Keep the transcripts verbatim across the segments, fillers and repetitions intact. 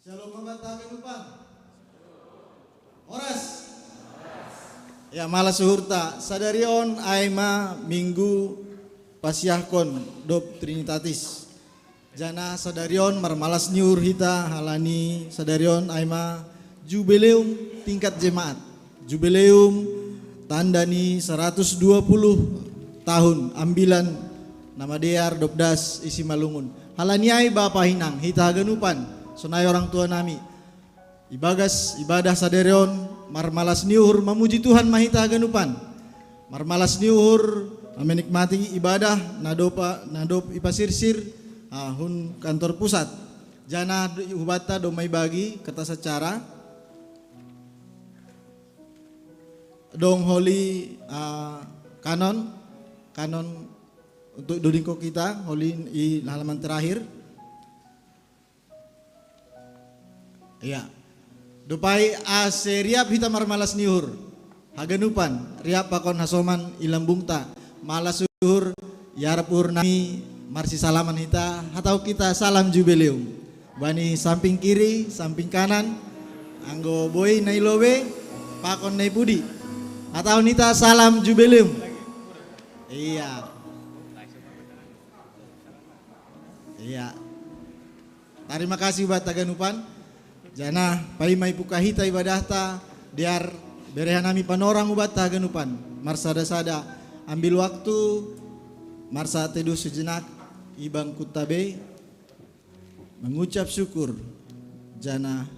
Shalom, Bapak Taga Lupan. Horas. Ya, malas suhurta. Sadarion ai ma Minggu pasiahkon dob Trinitatis. Janah sadarion marmalas ni uhur hita halani sadarion ai ma jubileum tingkat jemaat. Jubileum tanda ni saratus dua puluh tahun ambilan na madear dob das i Simalungun. Halani ai, bapa, inang, hita haganupan, sonai orang tua nami, ibagas ibadah sadarion, marmalas ni uhur mamuji Tuhan ma hita haganupan. Marmalas ni uhur mamenikmati ibadah na dob, na dob ipasirsir, ah, hun kantor pusat. Janah hubanta domma ibagi kertas acara. Dong holi, ah, kanon, kanon untuk dodingkon hita, holi i halaman terakhir. Iya. Dob ai ase riap hita marmalas ni uhur haganupan, riap pakon hasoman i lambungta. Malas uhur, iarap uhur nami, marsisalaman hita, hatahon hita salam jubileum. Bani samping kiri, samping kanan, anggo boi na i lobei, pakon na i pudi. Hatahon hita salam jubileum. Iya. Iya. Tarima kasih hubanta haganupan. Janah paima ibuka hita ibadahta, dear, bere hanami panorang hubanta haganupan. Marsada-sada ambil waktu, marsaat teduh sejenak i bangkunta be, mangucap syukur, janah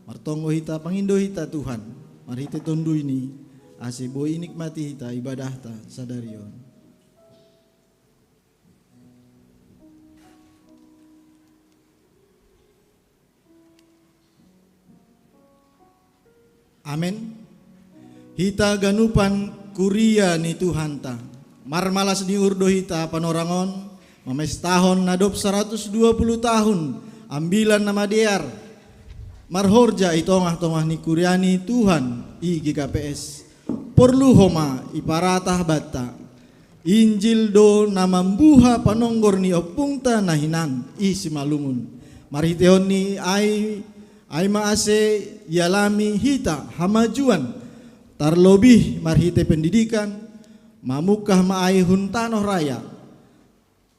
martonggo hita, pangindo hita Tuhan marhitei TonduyNi, ase boi inikmati hita ibadahta sadarion. Amen. Hita ganupan kuria ni Tuhanta, marmalas ni uhur do hita panorang on, mamestahon na dob saratus dua puluh tahun ambilan na madear marhorja i tongah-tongah ni kuria ni Tuhan i G K P S. Porlu homa iparatah banta, Injil do na mambuha panonggor ni ompungta na hinan i Simalungun. Marhiteihon ni ai, ai ma ase ialami hita hamajuan, tarlobih marhitei pendidikan, mamungkah ma ai hun tanoh raya.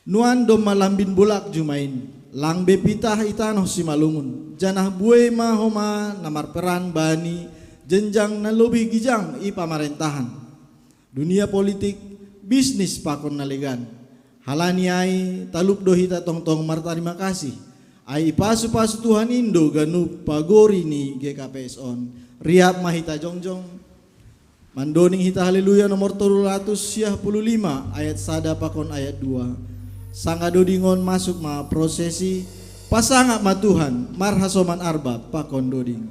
Nuan domma lambin bolak juma in, lang be pitah i tanoh Simalungun, janah buei ma homa na marperan bani jenjang na lobih gijang i pamarentahan, dunia politik, bisnis pakon na legan. Halani ai talup do hita tongtong martarima kasih, ai ipasu-pasu Tuhan in do ganup pagori ni G K P S on. Riap ma hita jongjong, mandoding hita Haleluya nomor tolu ratus siah puluh lima, ayat sada pakon ayat dua. Sanggah doding on masuk ma prosesi, pasangap ma Tuhan marhasoman arba pakon doding.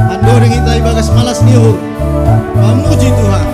Mandoding hita ibagas malas ni uhur, mamuji Tuhan.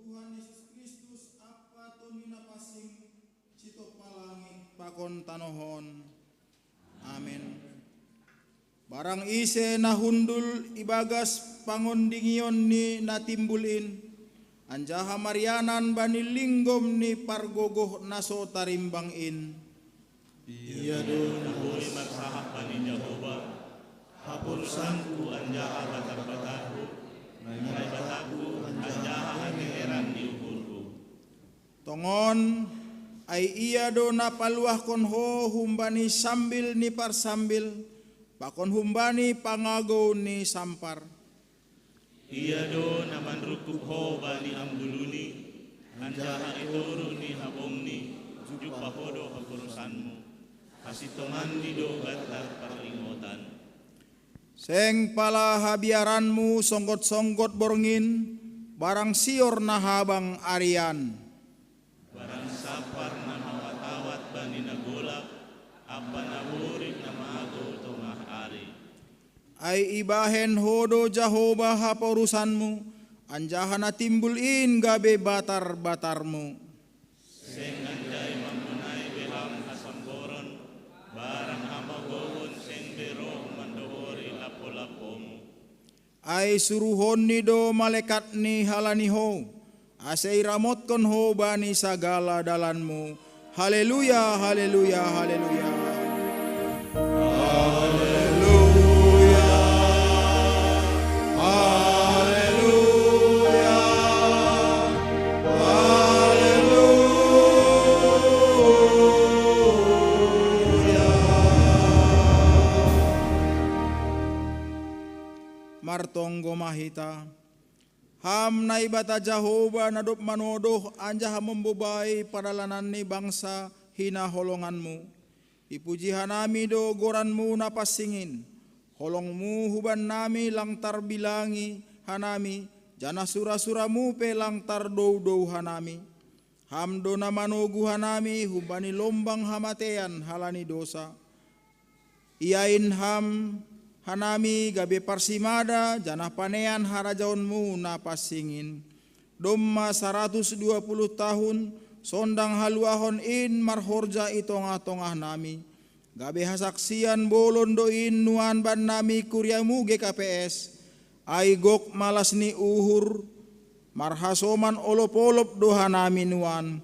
Tuhan Yesus Kristus, Apa tondina passing, sitoppa langit pakon tanohon. Amin. Barang ise nahundul ibagas pangondingionni natimbul in, anjaha marianan bani linggom ni pargogoh na so tarimbang in. Ia do na boi marsahap bani Jahowa, haporusanku anjaha batar-batarku, Naibataku anjaha haheheran ni uhurku. Tongon, ai ia do na paluahkon ho humbani sambil ni parsambil, pakon humbani pangagou ni sampar. Ia do na manrungkub ho bani ambuluni, anjaha i toru ni habongni, jumpa ho do haporusanmu. Hasintonganni do gantar parlingotan. Seng pala habiaranmu songgot-songgot borngin, barang sior na habang arian. Barang sampar na mawatawat bani na golap, ampa na borit na mago tongah ari. Ai ibahen ho do Jahowa haporusanmu, anjaha na timbul in gabe batar-batarmu. Seng anjai mammonai be ham hasamboron, barang hamagogon seng be roh mandohori lampo-lampomu. Ai suruhonni do malekatni halani ho, ase iramotkon ho bani sagala dalanmu. Haleluya, haleluya, haleluya. Haleluya. Haleluya. Haleluya. Martonggo ma hita. Ham Naibata Jahowa na dob manodoh anjaha mambobai pardalanan ni bangsa hinaholonganmu. Ipuji hanami do goranmu na pansing in. Holongmu hubannami lang tarbilangi hanami, janah sura-suramu pe lang tardoudou hanami. Ham do na manogu hanami humbani lombang hamatean halani dosa. Iain ham hanami gabe parsimada janah panean harajaonmu na pansing in. Domma saratus dua puluh tahun sondang haluahon in marhorja i tongah-tongahnami. Gabe hasaksian bolon do in nuan bannami kuriamu G K P S. Ai gok ma las ni uhur, marhasoman olop-olop do hanami nuan.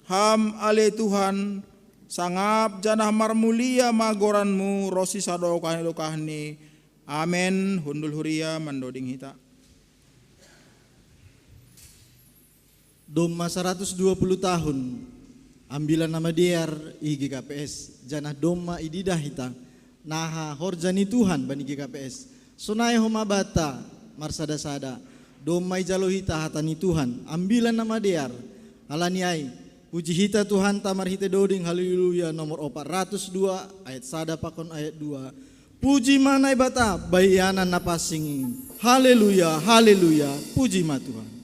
Ham ale Tuhan, sangap janah marmulia ma goranmu ronsi sadokah ni dokahni. Amen. Hundul huria mandoding hita. Domma saratus dua puluh tahun Ambilan Namadear i G K P S, janah domma ididah hita naha horja ni Tuhan bani G K P S. Sonai homa banta marsada-sada, domma ijalo hita hata ni Tuhan, Ambilan Namadear. Halani ai, puji hita Tuhanta marhitei doding Haleluya nomor opat ratus dua ayat sada pakon ayat dua. Puji ma Naibata, baianan na pansing in. Haleluya, haleluya, puji ma Tuhan.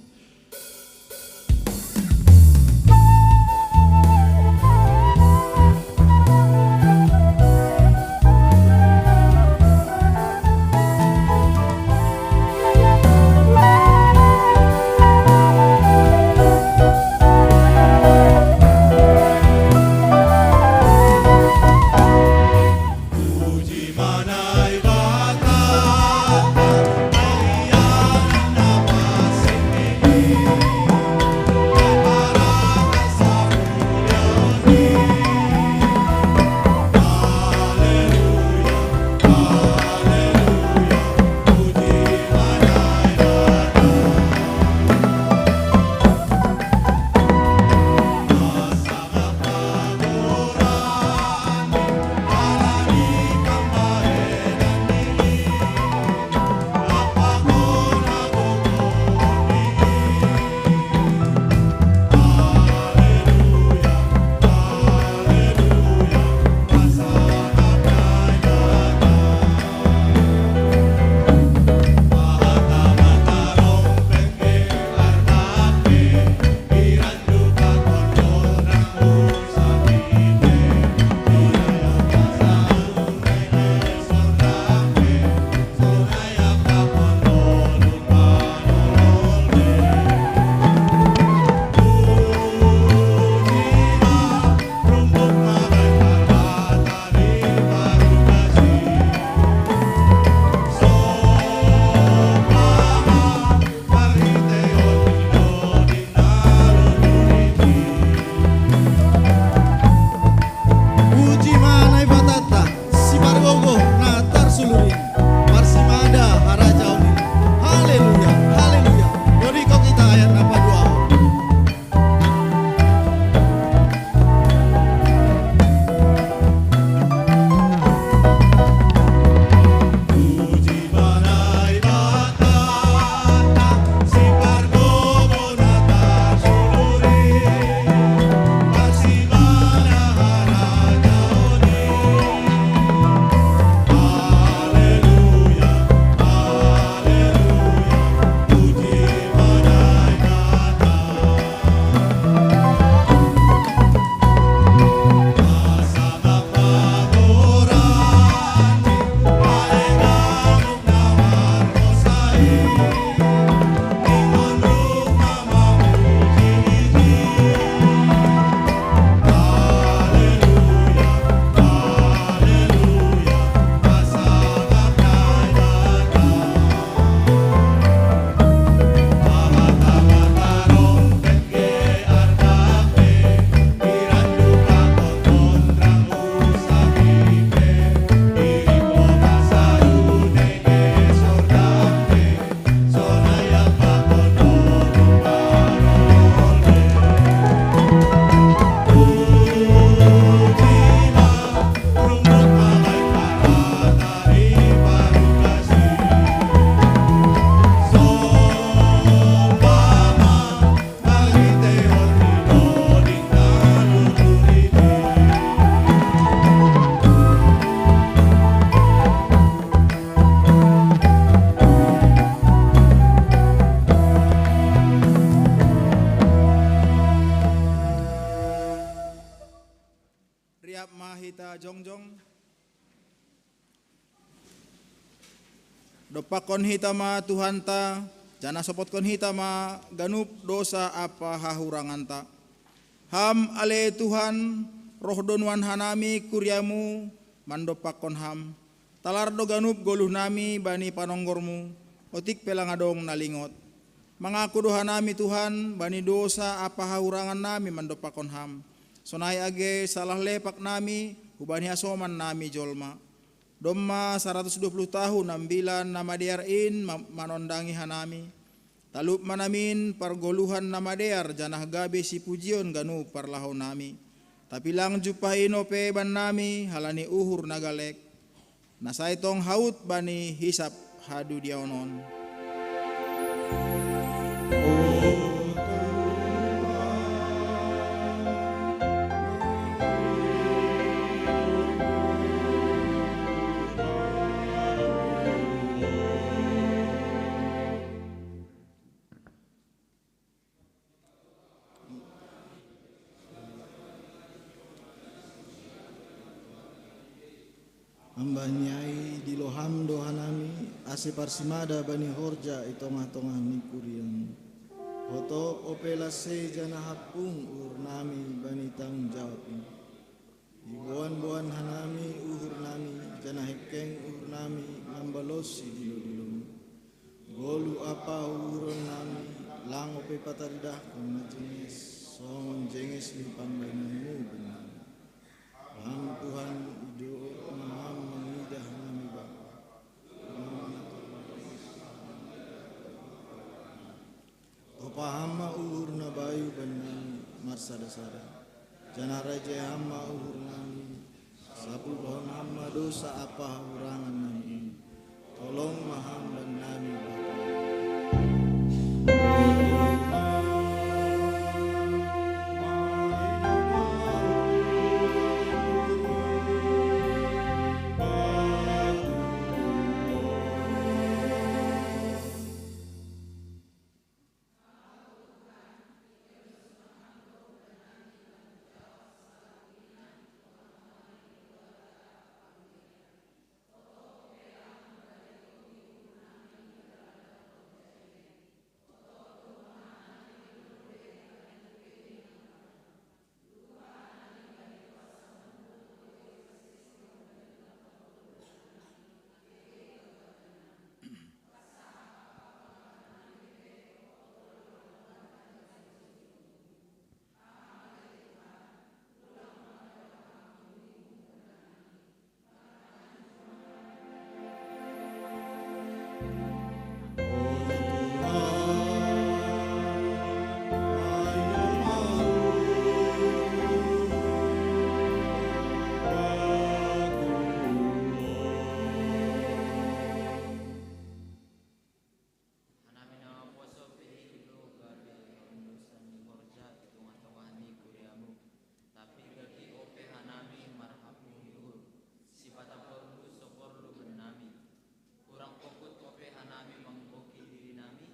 Jongjong. Dompakkon hita ma Tuhanta, janah sopotkon hita ma ganup dosa ampa hahuranganta. Ham ale Tuhan, roh do nuan hanami kuriamu mandompakkon Ham. Talar do ganup goluh nami bani panonggormu, otik pe lang adong na lingot. Mangaku do hanami Tuhan bani dosa ampa hahurangan nami mandompakkon Ham. Sonai age salah lepak nami hubani hasoman nami jolma. Domma saratus dua puluh tahun Ambilan Namadear in manondangi hanami. Talup ma namin pargoluhan namadear janah gabe sipujion ganup parlahou nami. Tapi lang jumpah ino pe bannami halani uhur na galek, na sai tong haut bani hisap hadudiaon on. Ambah ni ai dilo Ham do hanami, ase parsimada bani horja i tongah-tongah ni kuriamu. Hotop ope lasei janah hampung uhur nami bani tanggung jawab i. Iboan-boan hanami uhur nami, janah hengkeng uhur nami mambalosi dilo-dilomu. Goluh ampa uhuron nami, lang ope pataridahkon na jenges, songon jenges ni pambahenanmu bennami. Ham Tuhan, idop ma Ham mangidah hanami Bapa. Topa Ham ma uhur na bayu bannami marsada-sada. Janah rajai Ham ma uhur nami, sapulhon Ham ma dosa ampa hahurangan nami. Holong ma Ham bannami Bapa. Hanami na maposo pe ilo gabe haundosan ni horja i tongah-tongah ni kuriamu. Tapi gati ope hanami marhampung uhur, sipata porlu so porlu bennami. Hurang pongkut ope hanami manggohi dirinami,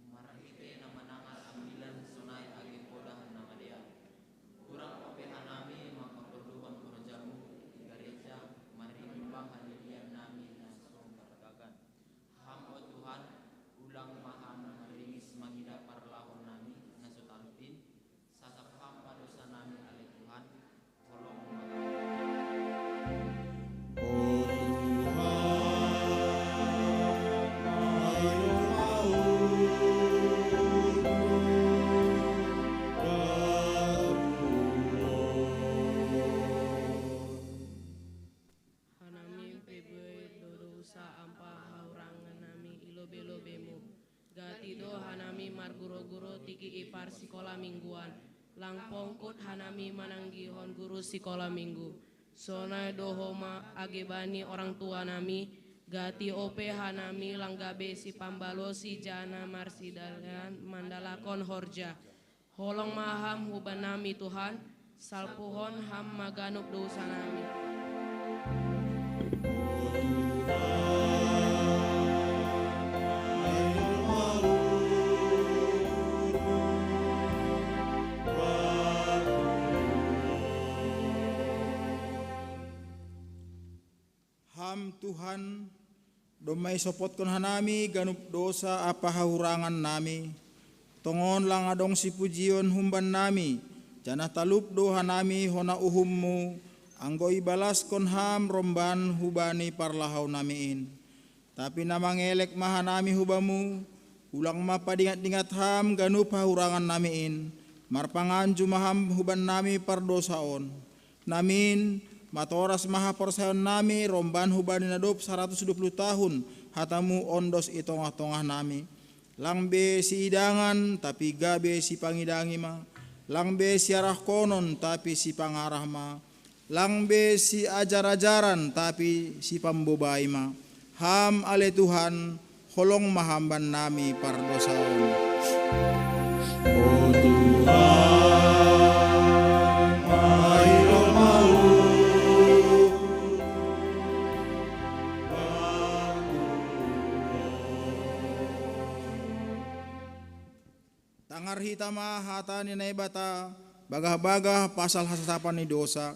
marhitei na manangar ambilan sonai age podah namadear. Hurang ope hanami manghaporluhon horjamu i gareja, marimbang hadidian nami na so margagan. Ham o Tuhan, ulang ma Ham maringis mangidah parlahou nami na so talup in. Sasap Ham ma dosa nami ale Tuhan, holong ma Ham. O Tuhan, ayo ma uhurmu, ba uhurmu. Hanami pe buei do dosa ampa hahurangan nami i lobei-lobeimu. Gati do hanami marguro-guro tiki i parsikola mingguan. Lang pongkut hanami mananggihon guru sikola minggu. Sonai do homa age bani orang tua nami. Gati ope hanami lang gabe sipambalosi janah marsidalian mandalankon horja. Holong ma Ham hubannami Tuhan, salpuhon Ham ma ganup dosa nami. Tuhan, domma isopotkon hanami ganup dosa ampa hahurangan nami. Tongon lang adong sipujion humban nami, janah talup do hanami hona uhummu, anggo ibalaskon ham romban hubani parlahou nami in. Tapi na mangelek ma hanami hubamu, ulang ma padingat-dingat ham ganup hahurangan nami in, marpanganju ma ham huban nami pardosa on. Namin, matoras ma haporsayaon nami romban hubani na dob saratus dua puluh tahun hatamu ondos i tongah-tongah nami. Lang be siidangan, tapi gabe sipangidangi ma. Lang be siarahkonon, tapi sipangarah ma. Lang be siajar-ajaran, tapi sipambobai ma. Ham ale Tuhan, holong ma ham bannami pardosaon. O Tuhan, mahilo ma uhum. Tangar hita ma hata ni Naibata, bagah-bagah pasal hasasapan ni dosa.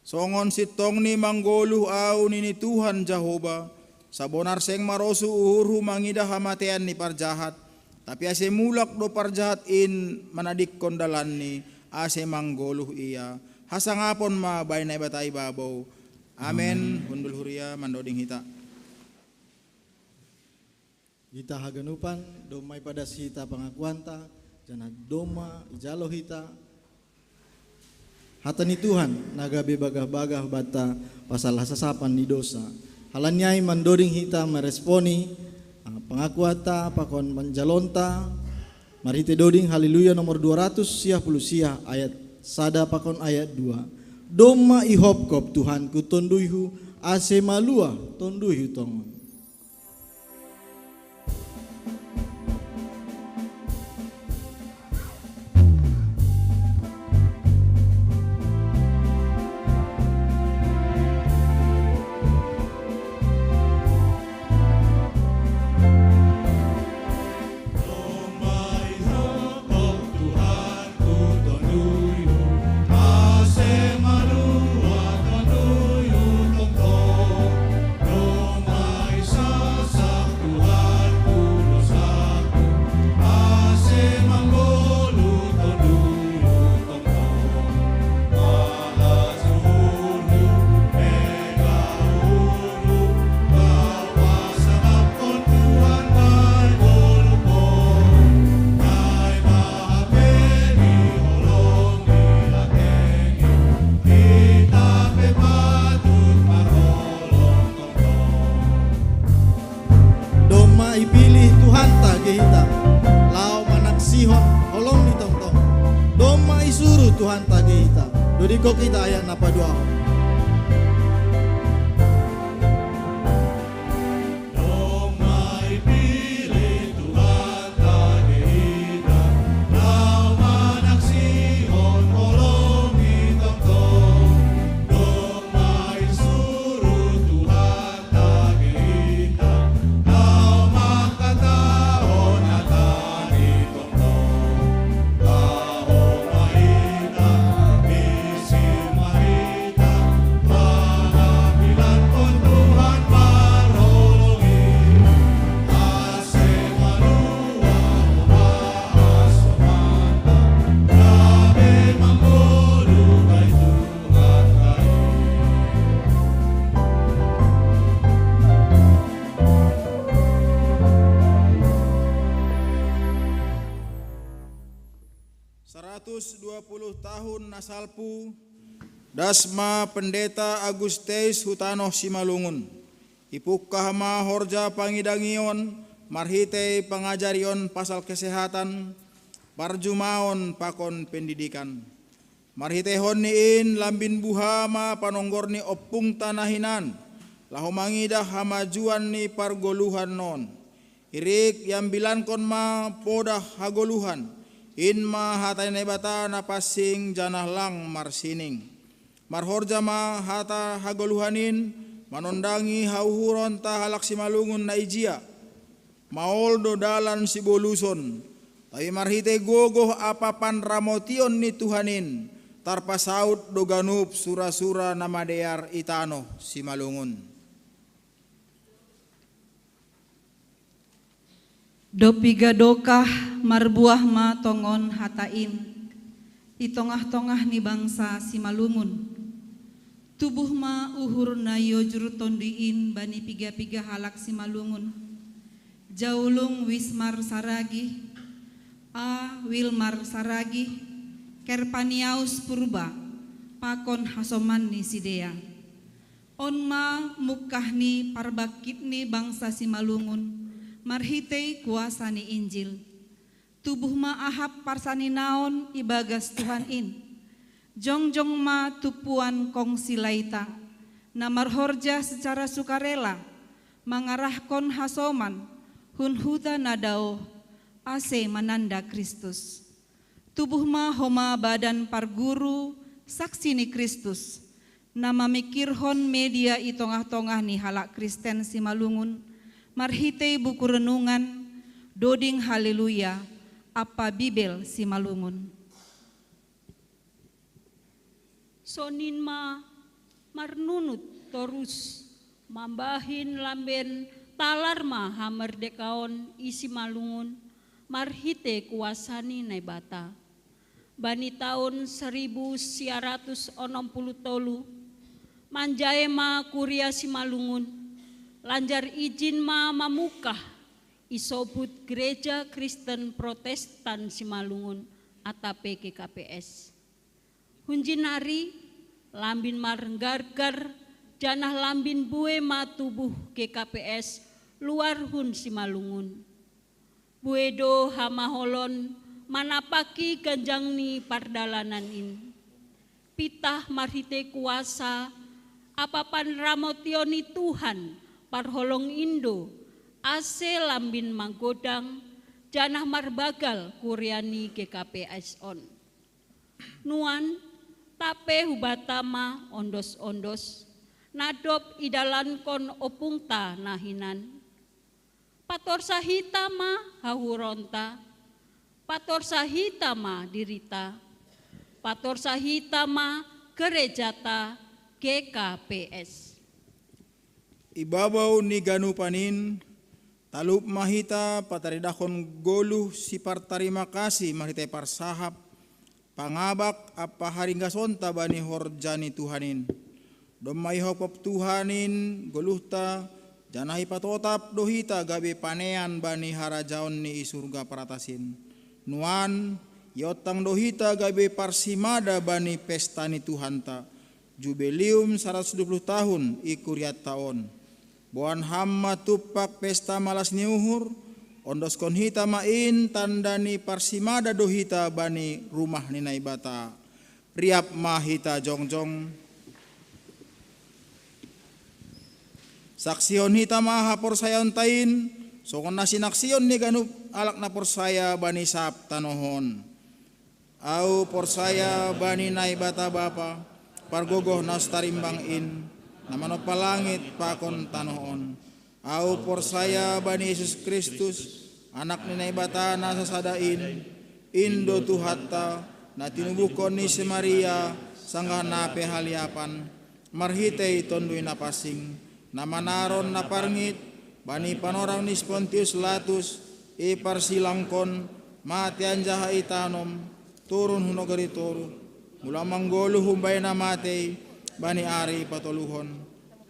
Songon sintongni manggoluh ahu, nini Tuhan Jahowa, sabonar seng marosuh uhurhu mangidah hamatean ni parjahat, tapi ase mulak do parjahat in manadingkon dalanni, ase manggoluh ia. Hasangapon ma bahen Naibata i babou. Amen. Amen. Hundul huria mandoding hita. Hita haganupan, domma ipadas hita pangakuanta, janah domma ijalo hita hata ni Tuhan, na gabe bagah-bagah banta pasal hasasapan ni dosa. Halani ai mandoding hita maresponi, ah, pangakuanta pakon panjalonta, marhite doding Haleluya nomor dua ratus sia puluh sia ayat sada pakon ayat dua. Domma ihopkop Tuhanku tonduyhu, ase maluah tonduyhu tongon. Domma ipilih Tuhanta ge hita, laho manaksihon holong ni tongtong. Domma isuru Tuhanta ge hita. Dodingkon hita ayat na paduahon. Domma ipilih Tuhanta ge hita, laho manaksihon holong ni tongtong. Domma isuru Tuhan Saratus dua puluh tahun na salpu, das ma Pendeta Augustus hu tanoh Simalungun. Ipungkah ma horja pangidangion marhitei pangajarion pasal kesehatan, parjumaon pakon pendidikan. Marhiteihonni in lambin buha ma panonggor ni ompungta na hinan, laho mangidah hamajuan ni pargoluhan on. Irik iambilankon ma podah hagoluhan, in ma hata ni Naibata na pansing janah lang marsining. Marhorja ma hata hagoluhan in manondangi hauhuronta halak Simalungun na ijia. Maol do dalan siboluson, tapi marhitei gogoh ampa panramotion ni Tuhan in, tarpasaut do ganup sura-sura na madear i tanoh Simalungun. Dob piga dokah marbuah ma tongon hata in i tongah-tongah ni bangsa Simalungun. Tubuh ma uhur na iojur Tonduy in bani piga-piga halak Simalungun. Jaulung Wismar Saragih, A. Wilmar Saragih, Kerpaniaus Purba, pakon hasoman ni sidea. On ma mungkah ni parbangkit ni bangsa Simalungun marhitei kuasa ni Injil. Tubuh ma ahap parsaninaon ibagas Tuhan in. Jongjong ma tumpuan kongsi laita, na marhorja secara sukarela, mangarahkon hasoman hun huta na daoh, ase mananda Kristus. Tubuh ma homa badan parguru saksi ni Kristus, na mamingkirhon media i tongah-tongah ni halak Kristen Simalungun, marhitei buku renungan, doding Haleluya, ampa Bibel Simalungun. Sonin ma marnunut torus mambahen lamben talar ma hamardekaon i Simalungun marhitei kuasa ni Naibata. Bani taon seribu sia ratus onom puluh tolu, manjae ma kuria Simalungun, lanjar ijin ma mamungkah isobut Gereja Kristen Protestan Simalungun atape G K P S. Hunjin nari, lambin margargar, janah lambin bue ma tubuh G K P S luar hun Simalungun. Bue do hamaholon manapaki ganjang ni pardalanan in. Pitah marhitei kuasa ampa panramotion ni Tuhan parholong in do, ase lambin manggodang, janah marbagal kuria ni G K P S on. Nuan, tape hubanta ma ondos-ondos, na dob idalankon ompungta na hinan. Patorsa hita ma hahuronta, patorsa hita ma dirita, patorsa hita ma gerejata G K P S. Ibabou ni ganupan in, talup ma hita pataridahon goluh sipartarima kasih marhitei parsahap, pangabak ampa haringgasonta bani horja ni Tuhan in. Domma ihophop Tuhan in goluhta, janah ipatotap do hita gabe panean bani harajaon ni i surga paratas in. Nuan, iontang do hita gabe parsimada bani pesta ni Tuhanta, Jubelium saratus dua puluh tahun i kurianta on. Boan ham ma tumpak pesta malas ni uhur, ondoskon hita ma in tanda ni parsimada do hita bani rumah ni Naibata. Riap ma hita jongjong. Saksihon hita ma haporsayaonta in, songon na sinaksion ni ganup halak na porsaya bani sab tanoh on. Ahu porsaya bani Naibata Bapa, pargogoh na so tarimbang in, na manompa langit pakon tanoh on. Ahu porsaya bani Jesus Kristus, Anak ni Naibata na sasada in, in do Tuhanta, na tinubuhkon ni si Maria, sanggah na pe haliapan, marhitei Tonduy Napansing, na manaron na parngit, bani panorang ni si Pontius Latus, iparsilangkon, mate anjaha itanom, turun hu nagori toruh, mulak manggoluh humbani na matei, bani ari patoluhon.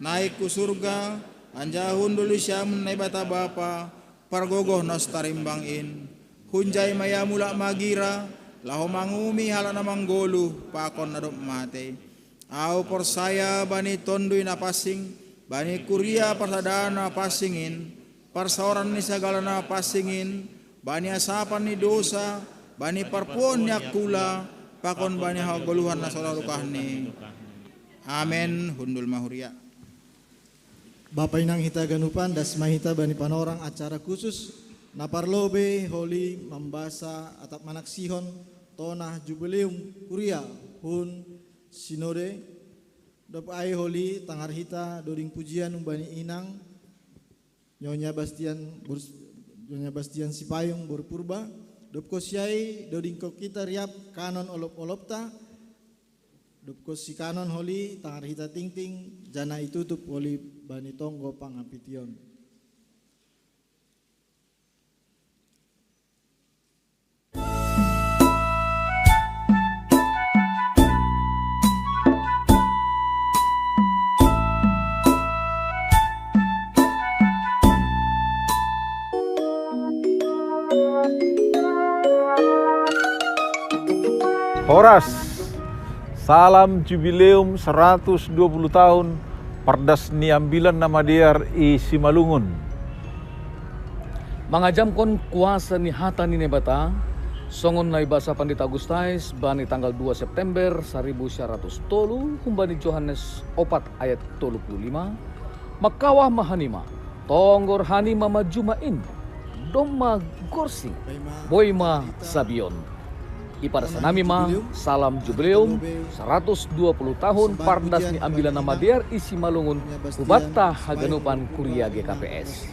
Naik hu surga, anjaha hundul di siamun Naibata Bapa, pargogoh na so tarimbang in. Hunjai ma ia mulak magira, laho manguhumi halak na manggoluh, pakon na dob matei. Ahu porsaya bani Tonduy Napansing, bani kuria parsadaan na pansing in, parsaoran ni sagala na pansing in, bani asapan ni dosa, bani parpuon ni angkula, pakon bani hagoluhan na so tadokahni. Amen. Hundul ma huria. Bapa inang hita ganupan, das ma hita bani panorang acara khusus, na parlobei holi mambasa atap manaksihon tonah jubileum kuria hun sinode. Dob ai holi tangar hita doding pujian humbani inang Nyonya Bastian Bur-, Nyonya Bastian Sipayung boru Purba. Dob kosiai dodingkon hita riap kanon olop-olopta. Dob kosi kanon holi tangar hita tingting, janah itutup holi bani tonggo pangampition. Horas, salam jubileum seratus dua puluh tahun Pardas ni Ambilan Namadear i Simalungun. Mangajamkon kuasa ni hata ni Naibata, songon na ibasa Pandita Augustais bani tanggal dua September saribu sia ratus tolu humbani Johannes opat ayat tolu puluh lima, mangkawah ma hanima, tonggor hanima ma juma in, domma gorsing, boi ma sabion. Ipadas hanami ma salam jubileum seratus dua puluh tahun Pardas ni Ambilan Namadear i Simalungun hubanta haganupan kuria G K P S.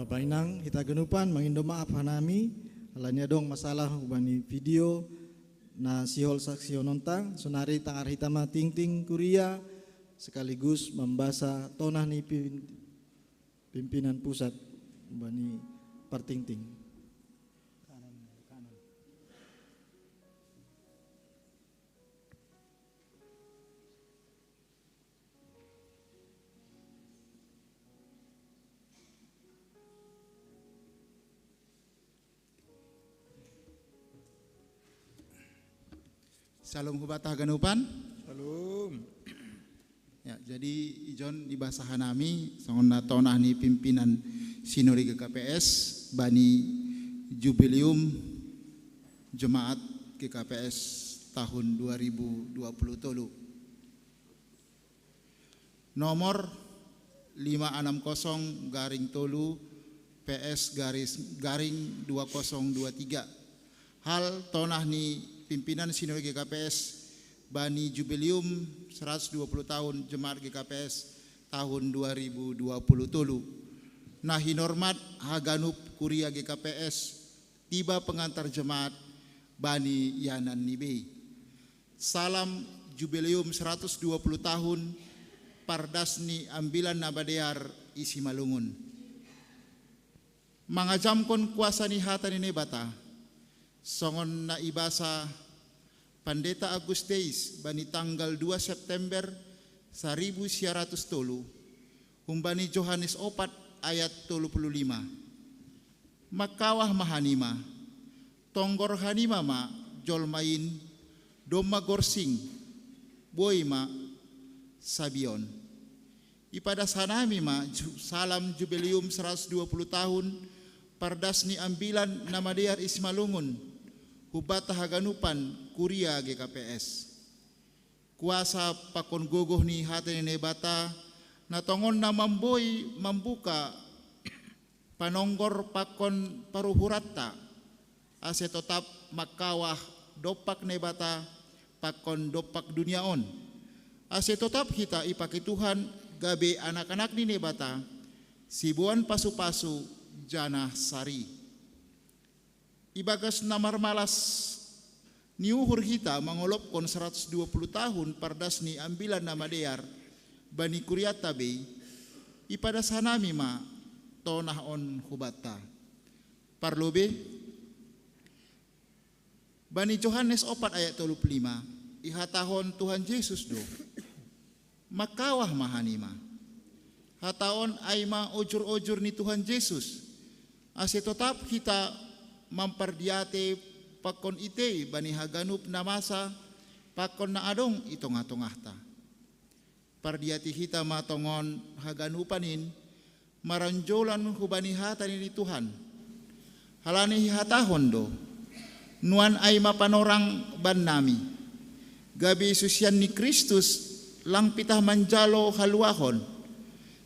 Bapak Inang, hita ganupan mangindo maaf hanami, alani adong masalah hubani video na sihol saksihononta, sonari tangar hita ma tingting kuria, sekaligus mambasa tonah ni pin-, pimpinan pusat hubani partingting. Shalom hubata haganupan. Shalom. Ya, jadi ijon ibasa hanami songon na tonah ni pimpinan Sinode G K P S bani jubileum jemaat G K P S tahun dua ribu dua puluh tolu. Nomor lima enam kosong garing tolu P S garis garing dua kosong dua tiga. Hal tonah ni pimpinan Sinode G K P S bani jubileum seratus dua puluh tahun jemaat G K P S tahun dua ribu dua puluh tolu. Na hinormat haganup kuria G K P S, tiba pengantar jemaat bani yanan ni bei. Salam jubileum seratus dua puluh tahun pardas ni Ambilan Namadear i Simalungun. Mangajamkon kuasa ni hata ni Naibata, songon na ibasa Pandeta Agus Deis bani tanggal dua September saribu sia ratus tolu, humbani Johannes opat ayat tolu puluh lima. Mangkawah ma hanima, tonggor hanima ma jolma in, domma gorsing, boi ma sabion. Ipadas hanami ma ju-, salam jubileum seratus dua puluh tahun pardas ni Ambilan Namadear i Simalungun, hubata haganupan kuria G K P S. Kuasa pakon gogoh ni hata ni Naibata, na tongon na mamboi mambuka panonggor pakon paruhuranta, ase totap mangkawah dompak Naibata pakon dompak dunia on. Ase totap hita ipake Tuhan gabe anak-anak ni Naibata, siboan pasu-pasu janah sari. Ibagas na marmalas ni uhur hita mangolopkon seratus dua puluh tahun pardas ni Ambilan Namadear bani kurianta bei, ipadas hanami ma tonah on hubanta. Parlobei, bani Johannes opat ayat tolu puluh lima, ihatahon Tuhan Jesus do: Mangkawah ma hanima. Hata on ai ma ojur-ojur ni Tuhan Jesus, ase totap hita mampardiate pakon itei bani haganup na masa pakon na adong i tongah-tongahta. Pardiati hita ma tongon haganupan in, maronjolan hubani hata ni Tuhan. Halani ihatahon do: Nuan ai ma panorang bannami. Gabe susian ni Kristus, lang pitah manjalo haluahon,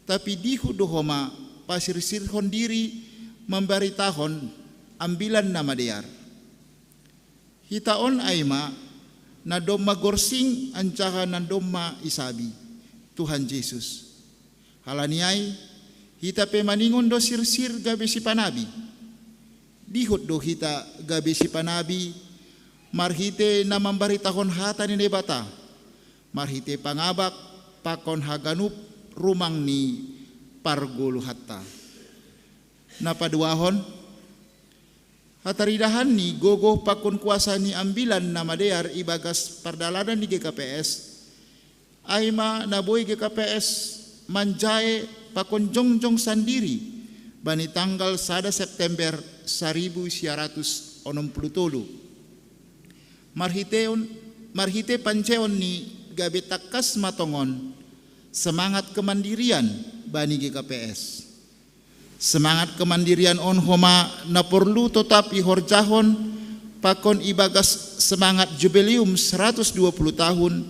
tapi dihut do homa pasirsirhon diri mambaritahon Ambilan Namadear. Hita on ai ma na domma gorsing anjaha na domma isabi, Tuhan Jesus. Halani ai, hita pe maningon do sirsir gabe sipanabi. Dihut do hita gabe sipanabi marhite na mambaritahon hata ni Naibata, marhite pangabak pakon haganup rumang ni pargoluhanta. Na paduahon, hataridahan ni gogoh pakon kuasa ni Ambilan Namadear ibagas pardalanan ni G K P S, ai ma na boi G K P S manjae pakon jongjong sandiri bani tanggal sada September saribu sia ratus onom puluh tolu. Marhiteon, marhite panjaeon ni gabe tangkas ma tongon semangat kemandirian bani G K P S. Semangat kemandirian on homa na porlu totap ihorjahon pakon ibagas semangat jubileum seratus dua puluh tahun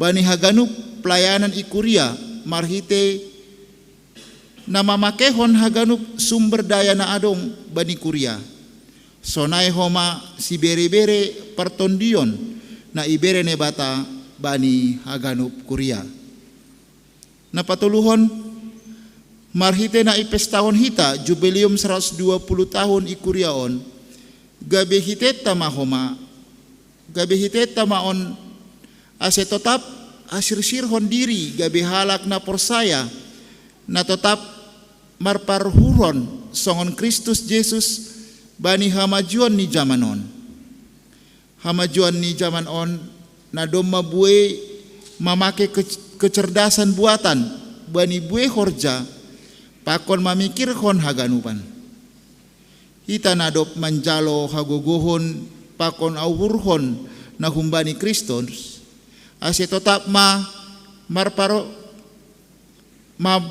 bani haganup pelayanan i kuria marhite na mamakehon haganup sumber daya na adong bani kuria. Sonai homa sibere-bere partondion na ibere Naibata bani haganup kuria. Na patoluhon, Marhite na ipestahon hita jubileum saratus dua puluh tahun i kuria on, gabe hiteta ma homa, gabe hiteta ma on, ase totap hasirsirhon diri gabe halak na porsaya, na totap marparuhurhon songon Kristus Jesus bani hamajuon ni jaman on. Hamajuon ni jaman on na domma buei mamake ke-, kecerdasan buatan bani buei horja pakon mamikirhon haganupan. Hita na dob manjalo hagogohon pakon auhurhon na humbani Kristus, ase totap ma marparo-, ma-,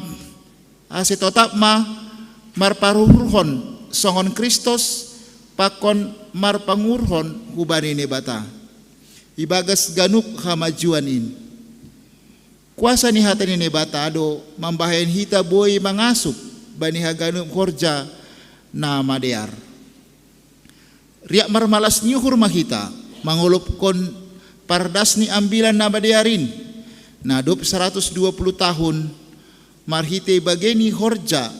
ase totap ma marparuhurhon songon Kristus pakon marpanguhurhon hubani Naibata ibagas ganup hamajuon in. Kuasa ni hata ni Naibata do mambahen hita boi mangasup bani haganup horja na madear. Riap marmalas ni uhur ma hita mangolopkon pardas ni ambilan na madear in, na dob saratus dua puluh tahun, marhite bage ni horja,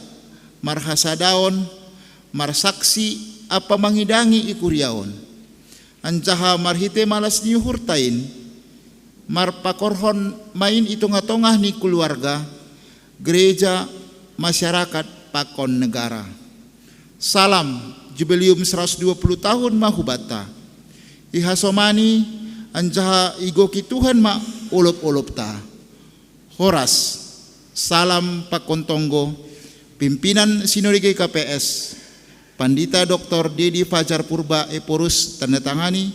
marhasadaon, marsaksi ampa mangidangi i kuria on. Anjaha marhite malas ni uhurta in, marpakorhon ma in i tongah-tongah ni keluarga, gereja, masyarakat pakon negara. Salam, jubileum saratus dua puluh tahun ma hubanta. Ihasomani anjaha igoki Tuhan ma olop-olopta. Horas, salam pakon tonggo, pimpinan Sinode G K P S, Pandita Doktor Dedi Fajar Purba Ephorus tanda tangani,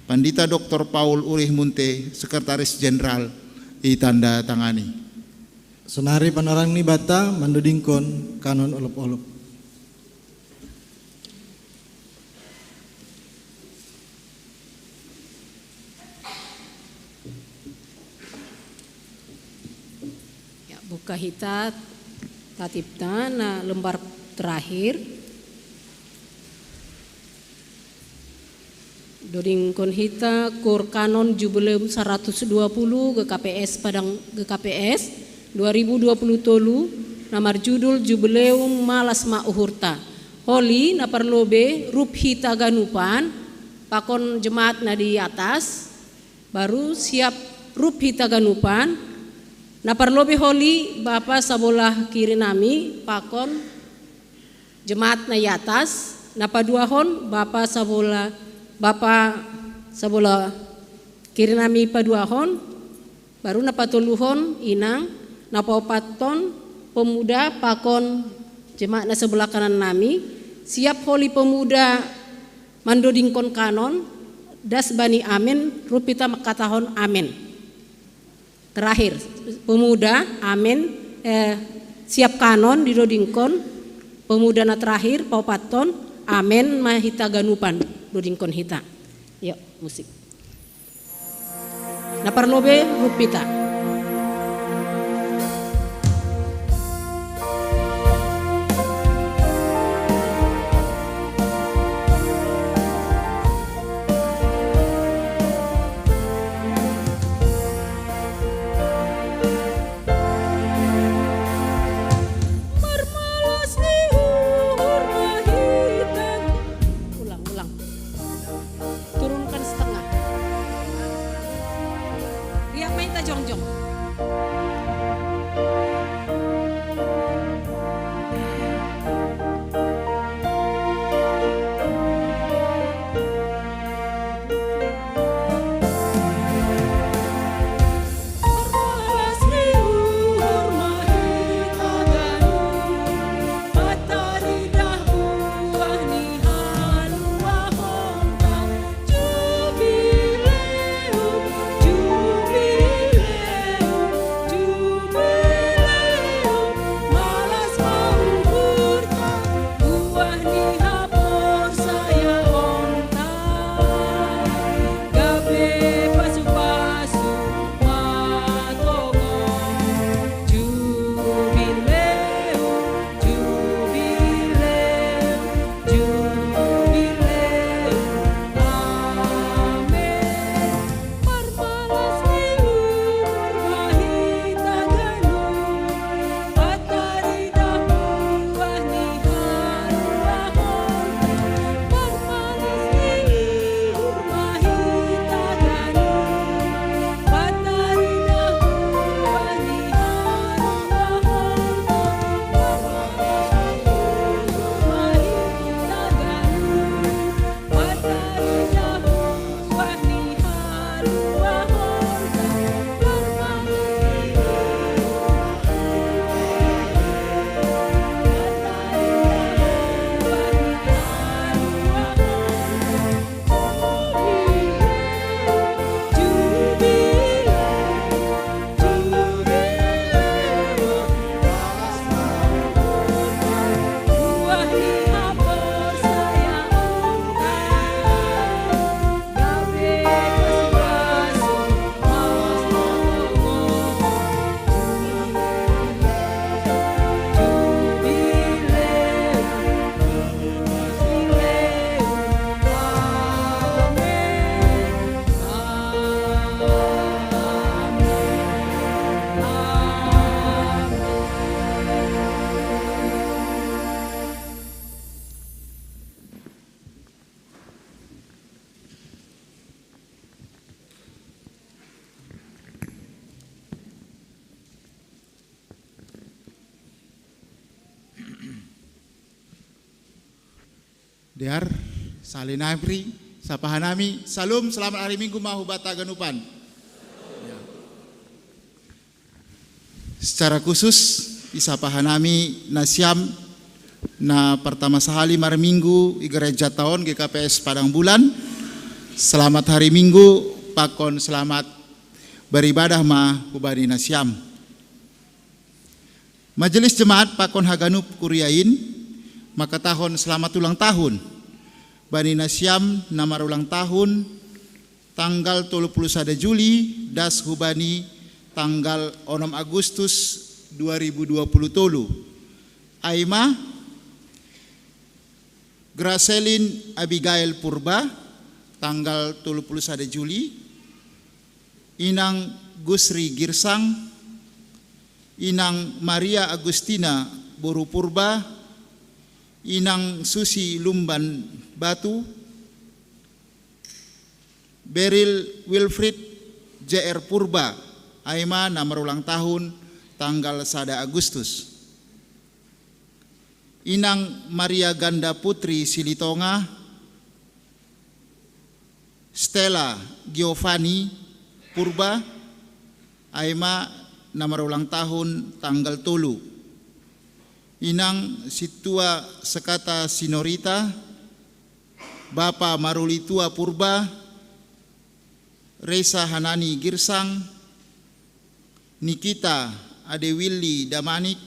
Pandita Doktor Paul Urih Munte, Sekretaris Jenderal, itanda tangani. Sonari panorang ni banta mandodingkon kanon olop-olop. Ya, buka hita tatipta na lembar terakhir. Dodingkon hita kur kanon jubileum saratus dua puluh G K P S Padang, G K P S dua ribu dua puluh tolu, na marjudul Jubileum Malas ma Uhurta. Holi na parlobei rup hita ganupan, pakon jemaat na di atas, baru siap rup hita ganupan, na parlobei holi bapa sabolah kiri nami, pakon jemaat na i atas, na paduahon bapa sabolah, bapa sabolah kiri nami paduahon, baru na patoluhon inang, na paopathon pemuda pakon jemaat na sabolah kanan nami, siap holi pemuda mandodingkon kanon, das bani amin, rup hita mangkatahon amin. Terakhir, pemuda, amin, eh, siap kanon didodingkon, pemuda na terakhir, paopathon, amin, ma hita ganupan, dodingkon hita. Yuk, musik. Na parlobei rup hita. Marmalas ni uhur ma hita. Ulang, ulang. Turunkan setengah. Riap ma hita jongjong. Yar, salinapri, sapahanami, salum, selamat hari Minggu ma hubata ganupan. Ya. Secara khusus, isapahanami nasiam na pertama sahali marminggu i gereja taon G K P S Padang Bulan. Selamat hari Minggu, pakon selamat beribadah ma hubani nasiam. Majelis jemaat pakon haganup kuriain, makatahon selamat ulang tahun bani nasiam na marulang tahun tanggal tolu puluh sada Juli, das hubani tanggal onom Agustus dua ribu dua puluh tolu. Aima, Gracelin Abigail Purba, tanggal tolu puluh sada Juli, Inang Gusri Girsang, Inang Maria Agustina Boru Purba, Inang Susi Lumban Batu, Beril Wilfrid J R Purba, aima na marulang tahun tanggal sada Agustus. Inang Maria Ganda Putri Silitonga, Stella Giovanni Purba, aima na marulang tahun tanggal tolu. Inang Situa Sekata Sinorita, Bapa Marulitua Purba, Resa Hanani Girsang, Nikita Adewilli Damanik,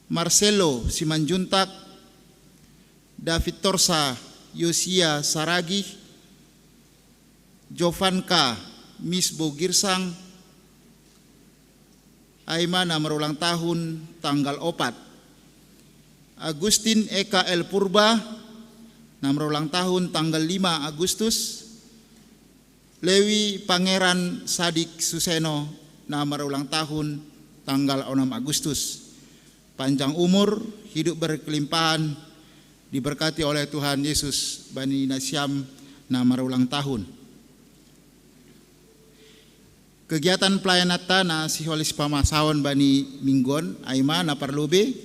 Marcelo Simanjuntak, David Torsa Yosia Saragih, Jovanka Misbo Girsang, aima na marulang tahun tanggal opat. Agustin Eka L Purba, na marulang tahun tanggal lima Agustus. Lewi Pangeran Sadik Suseno, na marulang tahun tanggal onom Agustus. Panjang umur, hidup berkelimpahan, diberkati oleh Tuhan Yesus bani nasiam na marulang tahun. Kegiatan pelayananta na sihol sipamasaon bani minggu on, aima na parlobei,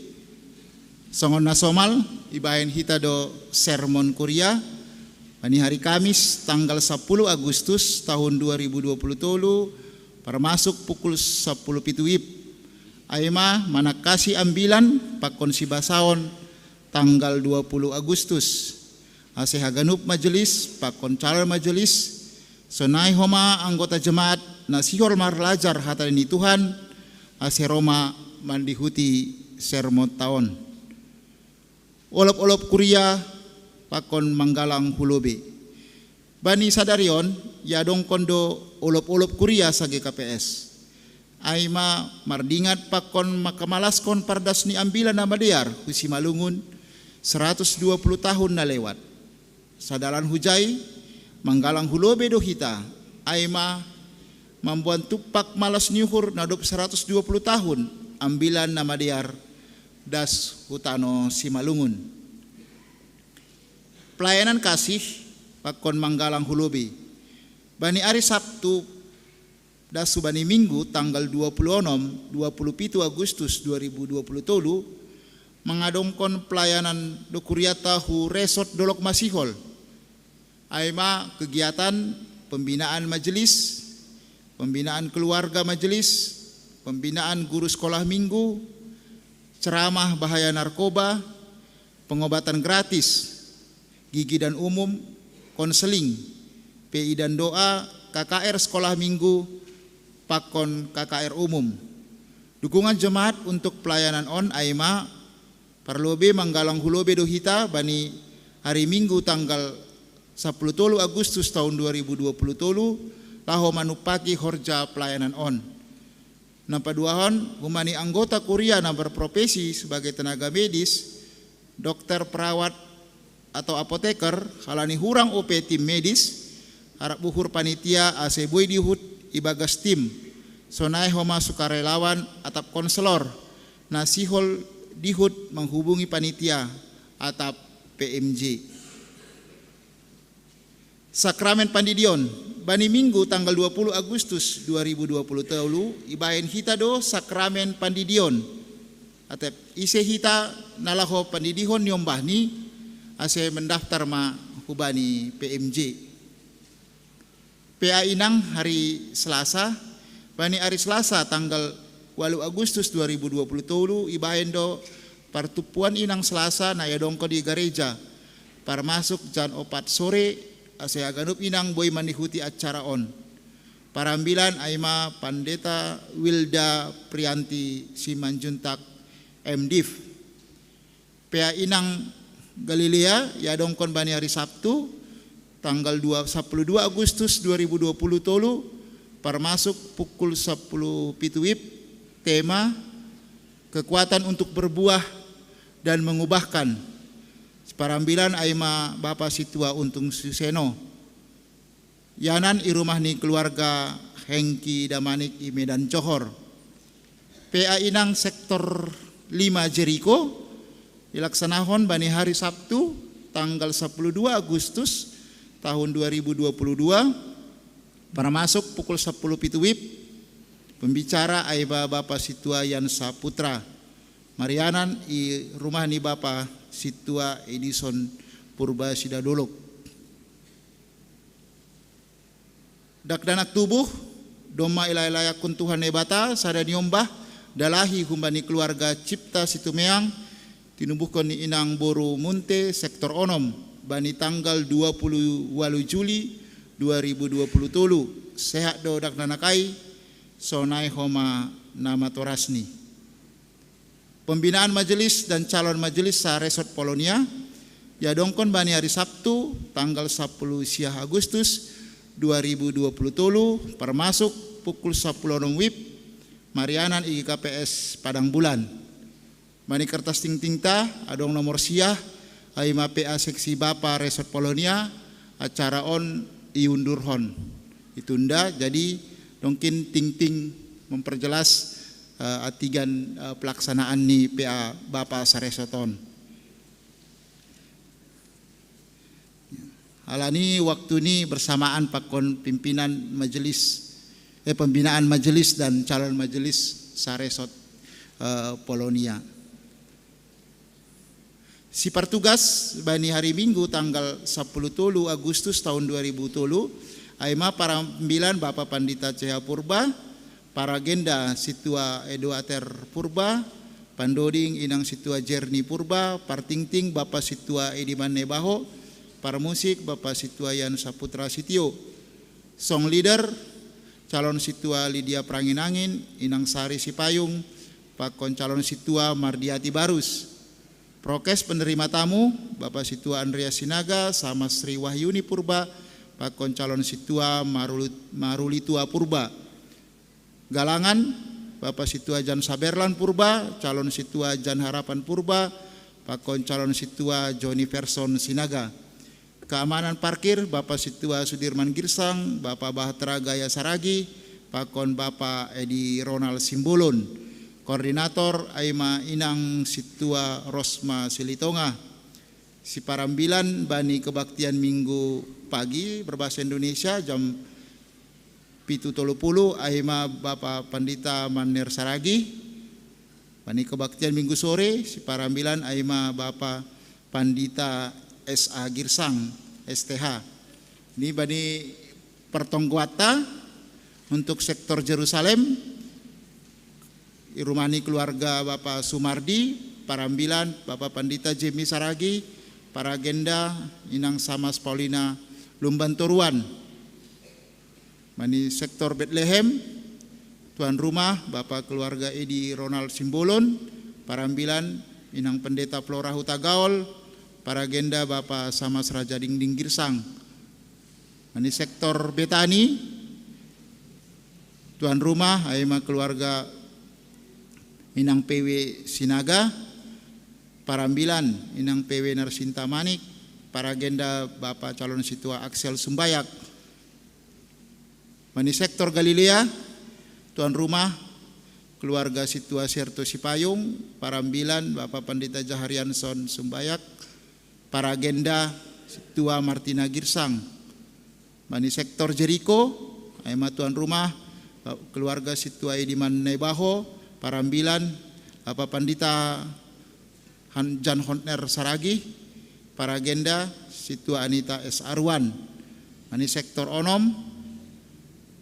songon na somal, ibahen hita do sermon kuria bani hari Kamis tanggal sapuluh Agustus tahun dua ribu dua puluh tolu, parmasuk pukul sapuluh pitu wib. Aima manangkasi ambilan pakon sibasaon tanggal dua puluh Agustus. Ase haganup majelis pakon calon majelis, sonai homa anggota jemaat na sihol marlajar hata ni Tuhan, ase ro ma mandihuti sermonta on. Olop-olop kuria pakon manggalang hu lobei. Bani sadari on, iadongkon do olop-olop kuria sa-G K P S. Aima mardingat pakon mangkamalaskon pardas ni Ambilan Namadear hu Simalungun, seratus dua puluh tahun na lewat. Sadalan hujai, manggalang hu lobei do hita, aima mamboan tumpak malas ni uhur na dob seratus dua puluh tahun Ambilan Namadear das hu tano Simalungun. Pelayanan kasih pakon manggalang hu lobei. Bani ari Sabtu das hubani Minggu tanggal dua puluh onom, dua puluh pitu Agustus dua ribu dua puluh tolu, mangadongkon pelayanan do kuriata hu Resort Dolok Masihol. Aima kegiatan pembinaan majelis, pembinaan keluarga majelis, pembinaan guru sekolah minggu, ceramah bahaya narkoba, pengobatan gratis, gigi dan umum, konseling, P I dan doa, K K R sekolah minggu, pakon K K R umum. Dukungan jemaat untuk pelayanan on aima parlobei manggalang hu lobei do hita bani hari Minggu tanggal sapuluh tolu Agustus tahun dua ribu dua puluh tolu, laho manumpaki horja pelayanan on. Na paduahon, hubani anggota kuria na berprofesi sebagai tenaga medis, dokter, perawat, atau apoteker, halani hurang dope tim medis, arap uhur panitia ase boi dihut ibagas tim, sonai homa sukarelawan atap konselor, na sihol dihut menghubungi panitia atap P M J. Sakramen Pandidion. Bani Minggu tanggal dua puluh Agustus dua ribu dua puluh tolu, ibahen hita do Sakramen Pandidion. Atap ise hita na laho pandidihon niombahni, ase mendaftar ma hubani P M J. P A inang hari Selasa, bani hari Selasa tanggal walu Agustus dua ribu dua puluh tolu, ibaen do partumpuan inang Selasa na iadongkon di gareja, parmasuk jam opat sore, ase haganup inang boi manihuti acara on. Parambilan ai ma Pandeta Wilda Prianti Simanjuntak, M Div. P A inang Galilea iadongkon bani hari Sabtu, tanggal dua, sapuluh dua Agustus dua ribu dua puluh tolu, parmasuk pukul sapuluh pitu wib, tema, kekuatan untuk berbuah dan mengubahkan. Parambilan ai ma Bapa Sintua Untung Suseno. Ianan i rumah ni keluarga Hengki Damanik i Medan Johor. P A inang sektor lima Jeriko, ilaksanahon bani hari Sabtu, tanggal sapuluh dua Agustus tahun dua ribu dua puluh dua, parmasuk pukul sapuluh pitu wib. Pembicara ai ma Bapa Sintua Yan Saputra. Marianan i rumah ni Bapa Sintua Edison Purba Sidadolok. Dakdanak tubuh, domma ilailaiakkon Tuhan Naibata, sada niombah, dalahi humbani keluarga Cipta Situmeang, tinubuhkon ni inang boru Munte, sektor onom, bani tanggal dua puluh walu Juli dua ribu dua puluh tolu. Sehat do dakdanak ai, sonai homa na matorasni. Pembinaan majelis dan calon majelis sa-Resort Polonia iadongkon bani hari Sabtu, tanggal sapuluh sia Agustus dua ribu dua puluh tolu, parmasuk pukul sapuluh onom wib, marianan i G K P S Padang Bulan. Bani kertas tingtingta adong nomor sia, ai ma P A seksi Bapa Resort Polonia, acara on iundurhon, itunda, jadi dongkin tingting memperjelas eh, atigan eh, pelaksanaan ni P A Bapa sa-Resort on. Alani waktu ni bersamaan pakon pimpinan majelis, eh, pembinaan majelis dan calon majelis sa-Resort eh, Polonia. Sipartugas bani hari Minggu tanggal sapuluh tolu Agustus tahun dua ribu tolu, ai ma parambilan Bapa Pandita C H Purba, paragenda Sintua Eduater Purba, pandoding inang Sintua Jerni Purba, partingting Bapa Sintua Ediman Nebaho, parmusik Bapa Sintua Yan Saputra Sitio. Song leader, calon Sintua Lydia Prangin-angin, inang Sari Sipayung, pakon calon Sintua Mardiati Barus. Prokes penerima tamu, Bapa Sintua Andreas Sinaga, sama Sri Wahyuni Purba, pakon calon Sintua Maruli-, Marulitua Purba. Galangan, Bapa Sintua Jan Saberlan Purba, calon Sintua Jan Harapan Purba, pakon calon Sintua Joni Verson Sinaga. Keamanan parkir, Bapa Sintua Sudirman Girsang, Bapa Bahtera Gaya Saragi, pakon Bapa Edi Ronald Simbolon. Koordinator ai ma inang Sintua Rosma Silitonga. Siparambilan bani kebaktian Minggu pagi berbahasa Indonesia jam pitu tolu puluh, ai ma Bapa Pandita Manner Saragi. Bani kebaktian Minggu sore, siparambilan ai ma Bapa Pandita S A Girsang, S T H. Ni bani pertonggoanta untuk sektor Jerusalem, i rumah ni keluarga Bapa Sumardi, parambilan Bapa Pandita Jemi Saragi, paragenda inang Samas Paulina Lumban Toruan. Bani sektor Betlehem, tuan rumah Bapa keluarga Edi Ronald Simbolon, parambilan inang Pendeta Flora Hutagaol, paragenda Bapa Samas Raja Dingding Girsang. Bani sektor Betani, tuan rumah ai ma keluarga inang P W Sinaga, parambilan inang P W Narsinta Manik, paragenda Bapa calon Sintua Axel Sumbayak. Bani sektor Galilea, tuan rumah keluarga Sintua Serto Sipayung, parambilan Bapa Pandita Jaharianson Sumbayak, paragenda Sintua Martina Girsang. Bani sektor Jeriko, ai ma tuan rumah keluarga Sintua Ediman Nebaho, parambilan Bapa Pandita Han-, Jan Hotner Saragi, Paragenda, Situa Anita S Arwan. Mani sektor onom,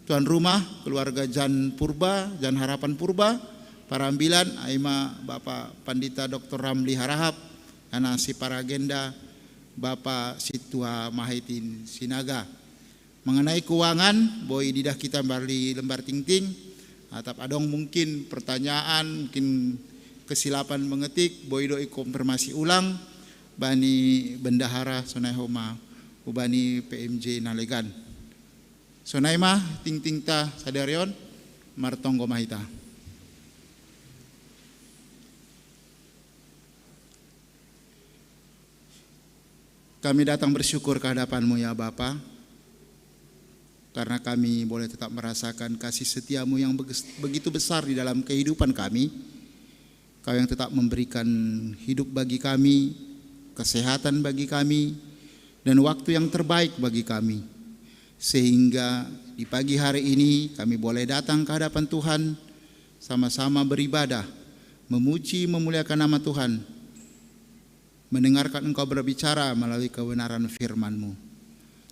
tuan rumah, keluarga Jan Purba, Jan Harapan Purba, parambilan, aima Bapak Pandita Doktor Ramli Harahap, ana si paragenda, Bapak Situa Mahitin Sinaga. Mengenai keuangan, boi didah kita barli lembar tingting, atap adong mungkin pertanyaan, mungkin kesilapan mengetik, boi do'i konfirmasi ulang, bani bendahara sonai homa, ubani P M J Nalegan. Sonai ma tingtingta sadarion, martonggo ma hita. Kami datang bersyukur ke hadapan-Mu ya Bapa, karena kami boleh tetap merasakan kasih setia-Mu yang beges- begitu besar di dalam kehidupan kami. Kau yang tetap memberikan hidup bagi kami, kesehatan bagi kami, dan waktu yang terbaik bagi kami. Sehingga di pagi hari ini kami boleh datang ke hadapan Tuhan, sama-sama beribadah, memuji, memuliakan nama Tuhan, mendengarkan Engkau berbicara melalui kebenaran firman-Mu.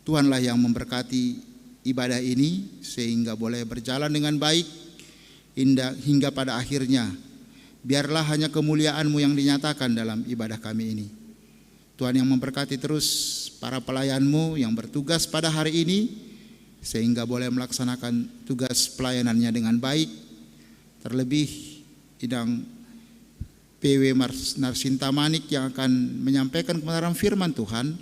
Tuhanlah yang memberkati ibadah ini sehingga boleh berjalan dengan baik inda- hingga pada akhirnya. Biarlah hanya kemuliaan-Mu yang dinyatakan dalam ibadah kami ini. Tuhan yang memberkati terus para pelayan-Mu yang bertugas pada hari ini, sehingga boleh melaksanakan tugas pelayanannya dengan baik, terlebih Idang P W Mars- Narsinta Manik yang akan menyampaikan kebenaran firman Tuhan.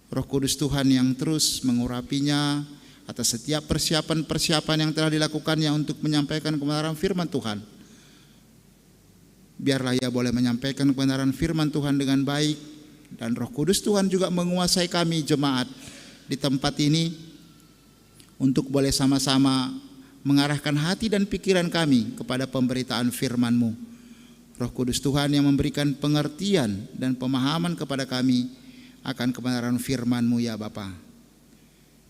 Roh Kudus Tuhan yang terus mengurapinya atas setiap persiapan-persiapan yang telah dilakukannya untuk menyampaikan kebenaran firman Tuhan. Biarlah ia boleh menyampaikan kebenaran firman Tuhan dengan baik, dan Roh Kudus Tuhan juga menguasai kami jemaat di tempat ini untuk boleh sama-sama mengarahkan hati dan pikiran kami kepada pemberitaan firman-Mu. Roh Kudus Tuhan yang memberikan pengertian dan pemahaman kepada kami akan kebenaran firman-Mu ya Bapa.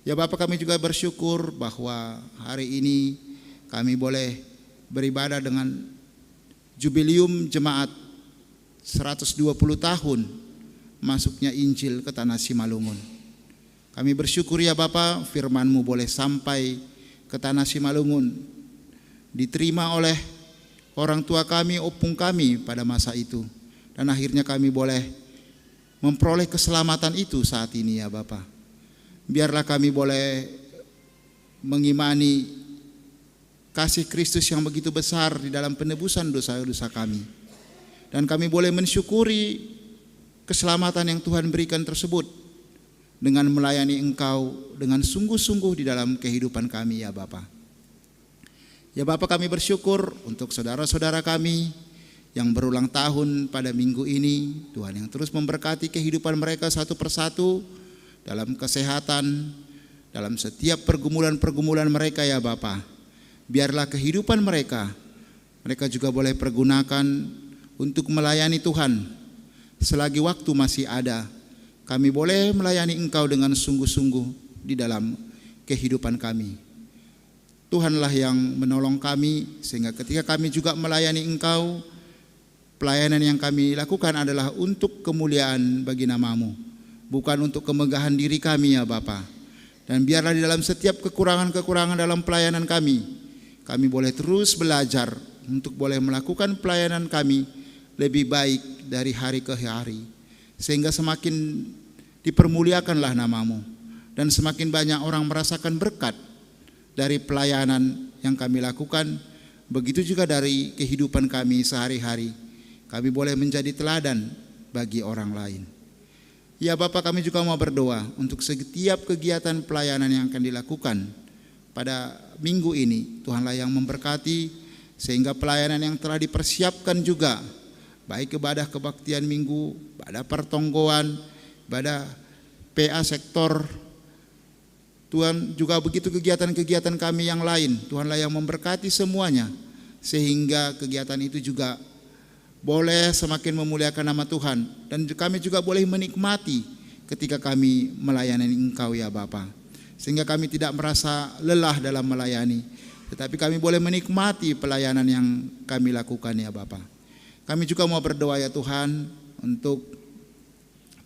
Ya Bapa, kami juga bersyukur bahwa hari ini kami boleh beribadah dengan jubilium jemaat seratus dua puluh tahun masuknya Injil ke tanah Simalungun. Kami bersyukur ya Bapa, firman-Mu boleh sampai ke tanah Simalungun, diterima oleh orang tua kami, opung kami pada masa itu. Dan akhirnya kami boleh memperoleh keselamatan itu saat ini ya Bapa. Biarlah kami boleh mengimani kasih Kristus yang begitu besar di dalam penebusan dosa-dosa kami. Dan kami boleh mensyukuri keselamatan yang Tuhan berikan tersebut dengan melayani Engkau dengan sungguh-sungguh di dalam kehidupan kami ya Bapa. Ya Bapa, kami bersyukur untuk saudara-saudara kami yang berulang tahun pada minggu ini. Tuhan yang terus memberkati kehidupan mereka satu persatu dalam kesehatan, dalam setiap pergumulan-pergumulan mereka ya Bapa. Biarlah kehidupan mereka, mereka juga boleh pergunakan untuk melayani Tuhan. Selagi waktu masih ada, kami boleh melayani Engkau dengan sungguh-sungguh di dalam kehidupan kami. Tuhanlah yang menolong kami, sehingga ketika kami juga melayani Engkau, pelayanan yang kami lakukan adalah untuk kemuliaan bagi nama-Mu, bukan untuk kemegahan diri kami ya Bapa. Dan biarlah di dalam setiap kekurangan-kekurangan dalam pelayanan kami, kami boleh terus belajar untuk boleh melakukan pelayanan kami lebih baik dari hari ke hari. Sehingga semakin dipermuliakanlah nama-Mu, dan semakin banyak orang merasakan berkat dari pelayanan yang kami lakukan, begitu juga dari kehidupan kami sehari-hari. Kami boleh menjadi teladan bagi orang lain. Ya Bapa, kami juga mau berdoa untuk setiap kegiatan pelayanan yang akan dilakukan pada minggu ini. Tuhanlah yang memberkati, sehingga pelayanan yang telah dipersiapkan juga, baik ibadah kebaktian minggu, ibadah pertonggoan, ibadah P A sektor, Tuhan, juga begitu kegiatan-kegiatan kami yang lain. Tuhanlah yang memberkati semuanya, sehingga kegiatan itu juga boleh semakin memuliakan nama Tuhan. Dan kami juga boleh menikmati ketika kami melayani Engkau ya Bapa. Sehingga kami tidak merasa lelah dalam melayani, tetapi kami boleh menikmati pelayanan yang kami lakukan ya Bapa. Kami juga mau berdoa ya Tuhan untuk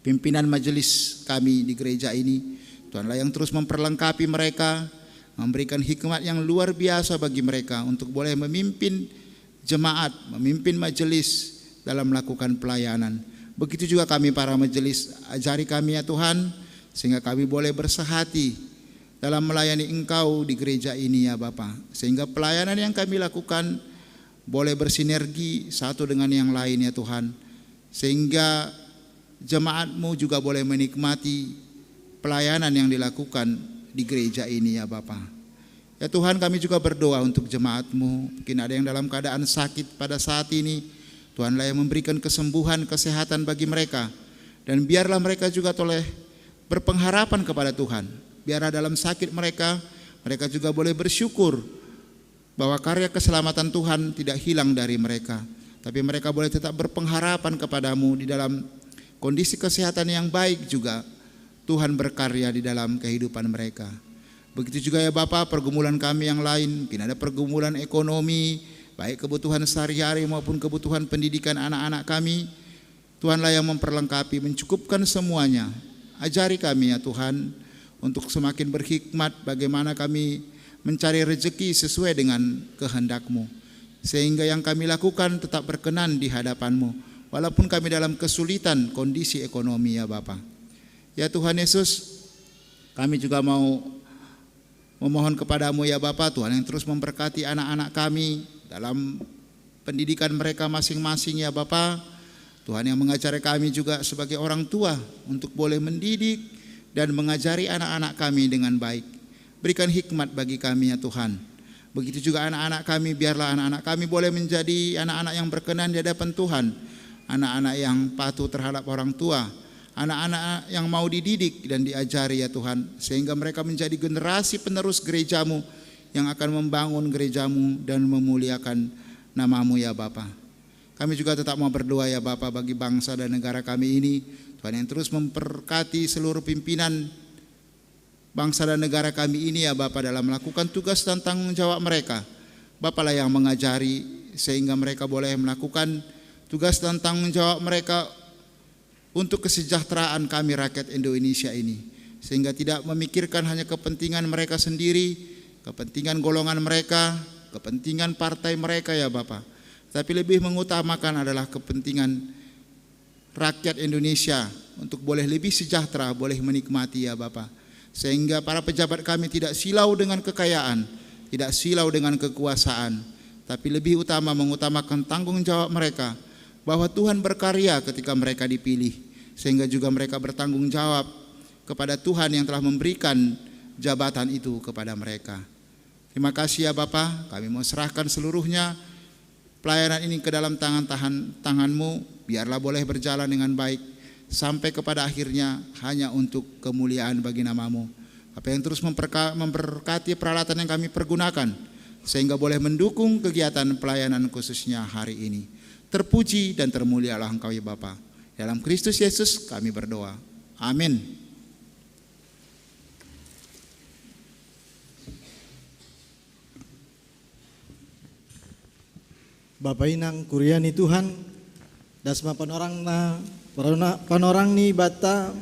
pimpinan majelis kami di gereja ini. Tuhanlah yang terus memperlengkapi mereka, memberikan hikmat yang luar biasa bagi mereka untuk boleh memimpin jemaat, memimpin majelis dalam melakukan pelayanan. Begitu juga kami para majelis, ajari kami ya Tuhan, sehingga kami boleh bersehati dalam melayani Engkau di gereja ini ya Bapa. Sehingga pelayanan yang kami lakukan boleh bersinergi satu dengan yang lain ya Tuhan. Sehingga jemaat-Mu juga boleh menikmati pelayanan yang dilakukan di gereja ini ya Bapa. Ya Tuhan, kami juga berdoa untuk jemaat-Mu. Mungkin ada yang dalam keadaan sakit pada saat ini. Tuhanlah yang memberikan kesembuhan, kesehatan bagi mereka. Dan biarlah mereka juga toleh berpengharapan kepada Tuhan. Biarlah dalam sakit mereka, mereka juga boleh bersyukur bahwa karya keselamatan Tuhan tidak hilang dari mereka. Tapi mereka boleh tetap berpengharapan kepada-Mu di dalam kondisi kesehatan yang baik juga. Tuhan berkarya di dalam kehidupan mereka. Begitu juga ya Bapa, pergumulan kami yang lain, mungkin ada pergumulan ekonomi, baik kebutuhan sehari-hari maupun kebutuhan pendidikan anak-anak kami. Tuhanlah yang memperlengkapi, mencukupkan semuanya. Ajari kami ya Tuhan, untuk semakin berhikmat bagaimana kami mencari rezeki sesuai dengan kehendak-Mu. Sehingga yang kami lakukan tetap berkenan di hadapan-Mu, walaupun kami dalam kesulitan kondisi ekonomi ya Bapa. Ya Tuhan Yesus, kami juga mau memohon kepada-Mu ya Bapa, Tuhan yang terus memberkati anak-anak kami dalam pendidikan mereka masing-masing ya Bapa. Tuhan yang mengajari kami juga sebagai orang tua untuk boleh mendidik dan mengajari anak-anak kami dengan baik. Berikan hikmat bagi kami ya Tuhan. Begitu juga anak-anak kami, biarlah anak-anak kami boleh menjadi anak-anak yang berkenan di hadapan Tuhan. Anak-anak yang patuh terhadap orang tua, anak-anak yang mau dididik dan diajari ya Tuhan, sehingga mereka menjadi generasi penerus gereja-Mu yang akan membangun gereja-Mu dan memuliakan nama-Mu ya Bapa. Kami juga tetap mau berdoa ya Bapa bagi bangsa dan negara kami ini. Tuhan yang terus memberkati seluruh pimpinan bangsa dan negara kami ini ya Bapa dalam melakukan tugas dan tanggung jawab mereka. Bapalah yang mengajari sehingga mereka boleh melakukan tugas dan tanggung jawab mereka untuk kesejahteraan kami rakyat Indonesia ini. Sehingga tidak memikirkan hanya kepentingan mereka sendiri, kepentingan golongan mereka, kepentingan partai mereka ya Bapa. Tapi lebih mengutamakan adalah kepentingan rakyat Indonesia untuk boleh lebih sejahtera, boleh menikmati ya Bapa. Sehingga para pejabat kami tidak silau dengan kekayaan, tidak silau dengan kekuasaan, tapi lebih utama mengutamakan tanggung jawab mereka bahwa Tuhan berkarya ketika mereka dipilih, sehingga juga mereka bertanggung jawab kepada Tuhan yang telah memberikan jabatan itu kepada mereka. Terima kasih ya Bapa, kami mau serahkan seluruhnya pelayanan ini ke dalam tangan tahan tangan-Mu, biarlah boleh berjalan dengan baik sampai kepada akhirnya hanya untuk kemuliaan bagi nama-Mu. Apa yang terus memperka- memberkati peralatan yang kami pergunakan sehingga boleh mendukung kegiatan pelayanan khususnya hari ini. Terpuji dan termulialah Engkau ya Bapa. Dalam Kristus Yesus kami berdoa. Amin. Bapa inang kuria ni Tuhan, dasma panorangna, parona- panorang ni bata,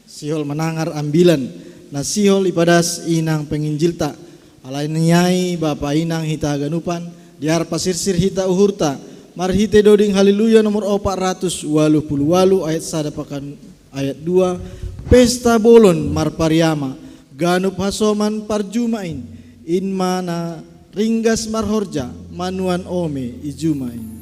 sihol manangar ambilan, na sihol ipadas inang penginjilta, alai niai bapa inang hita haganupan, diar pasirsir hita uhurta, marhite doding Haleluya nomor opat ratus waluh puluh waluh ayat sada pakan ayat dua, pesta bolon marpariama, ganup hasoman parjumain, in mana ringgas marhorja manuan ome i jumain.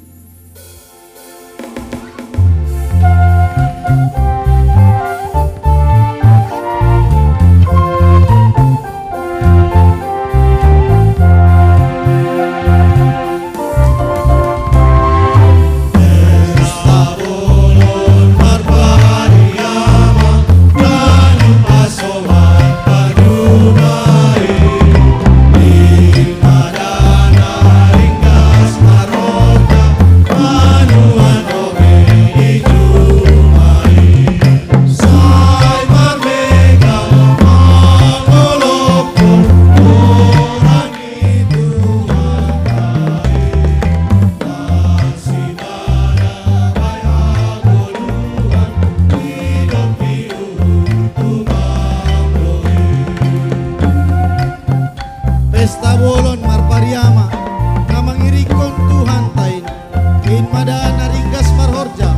In mada na ringgas marhorja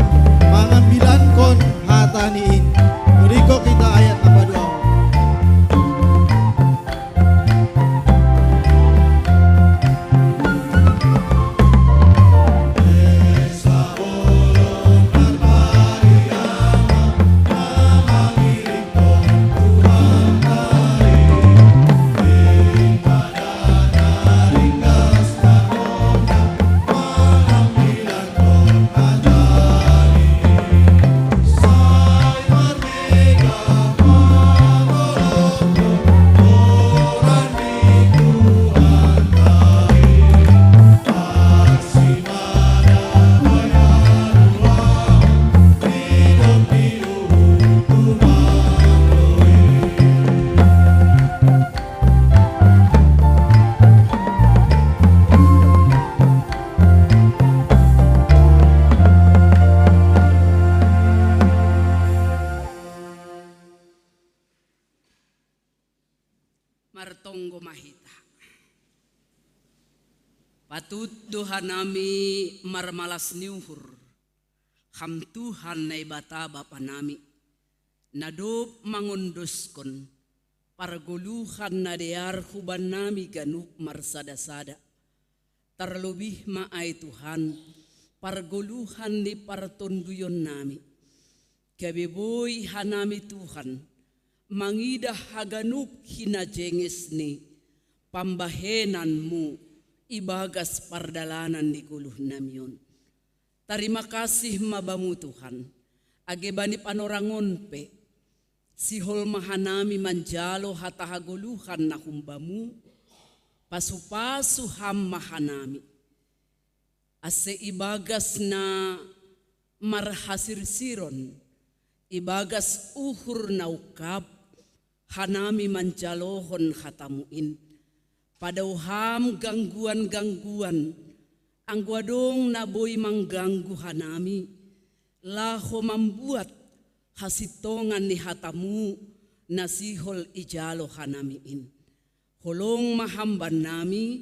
mangambilankon hata ni in. Riko kita ayat na padua. Martonggo ma hita. Patut do hanami marmalas ni uhur, Ham Tuhan Naibata Bapa nami, na dob mangondoskon pargoluhan na dear hubannami ganup marsada-sada. Tarlobih ma ai Tuhan, pargoluhan ni partonduyon nami. Gabe boi hanami Tuhan, mangidah haganup hinajenges ni pambahenanmu ibagas pardalanan ni goluh nami on. Tarima kasih ma Bamu Tuhan, age bani panorang on pe, sihol ma hanami manjalo hata hagoluhan na humbamu, pasu-pasu Ham ma hanami. Ase ibagas na marhasirsiron, ibagas uhur na ungkap, hanami manjalohon hatamu in. Padao Ham gangguan-gangguan, anggo adong na boi mangganggu hanami, laho mambuat hasintongan ni hatamu na sihol ijalo hanami in. Holong ma Ham bannami,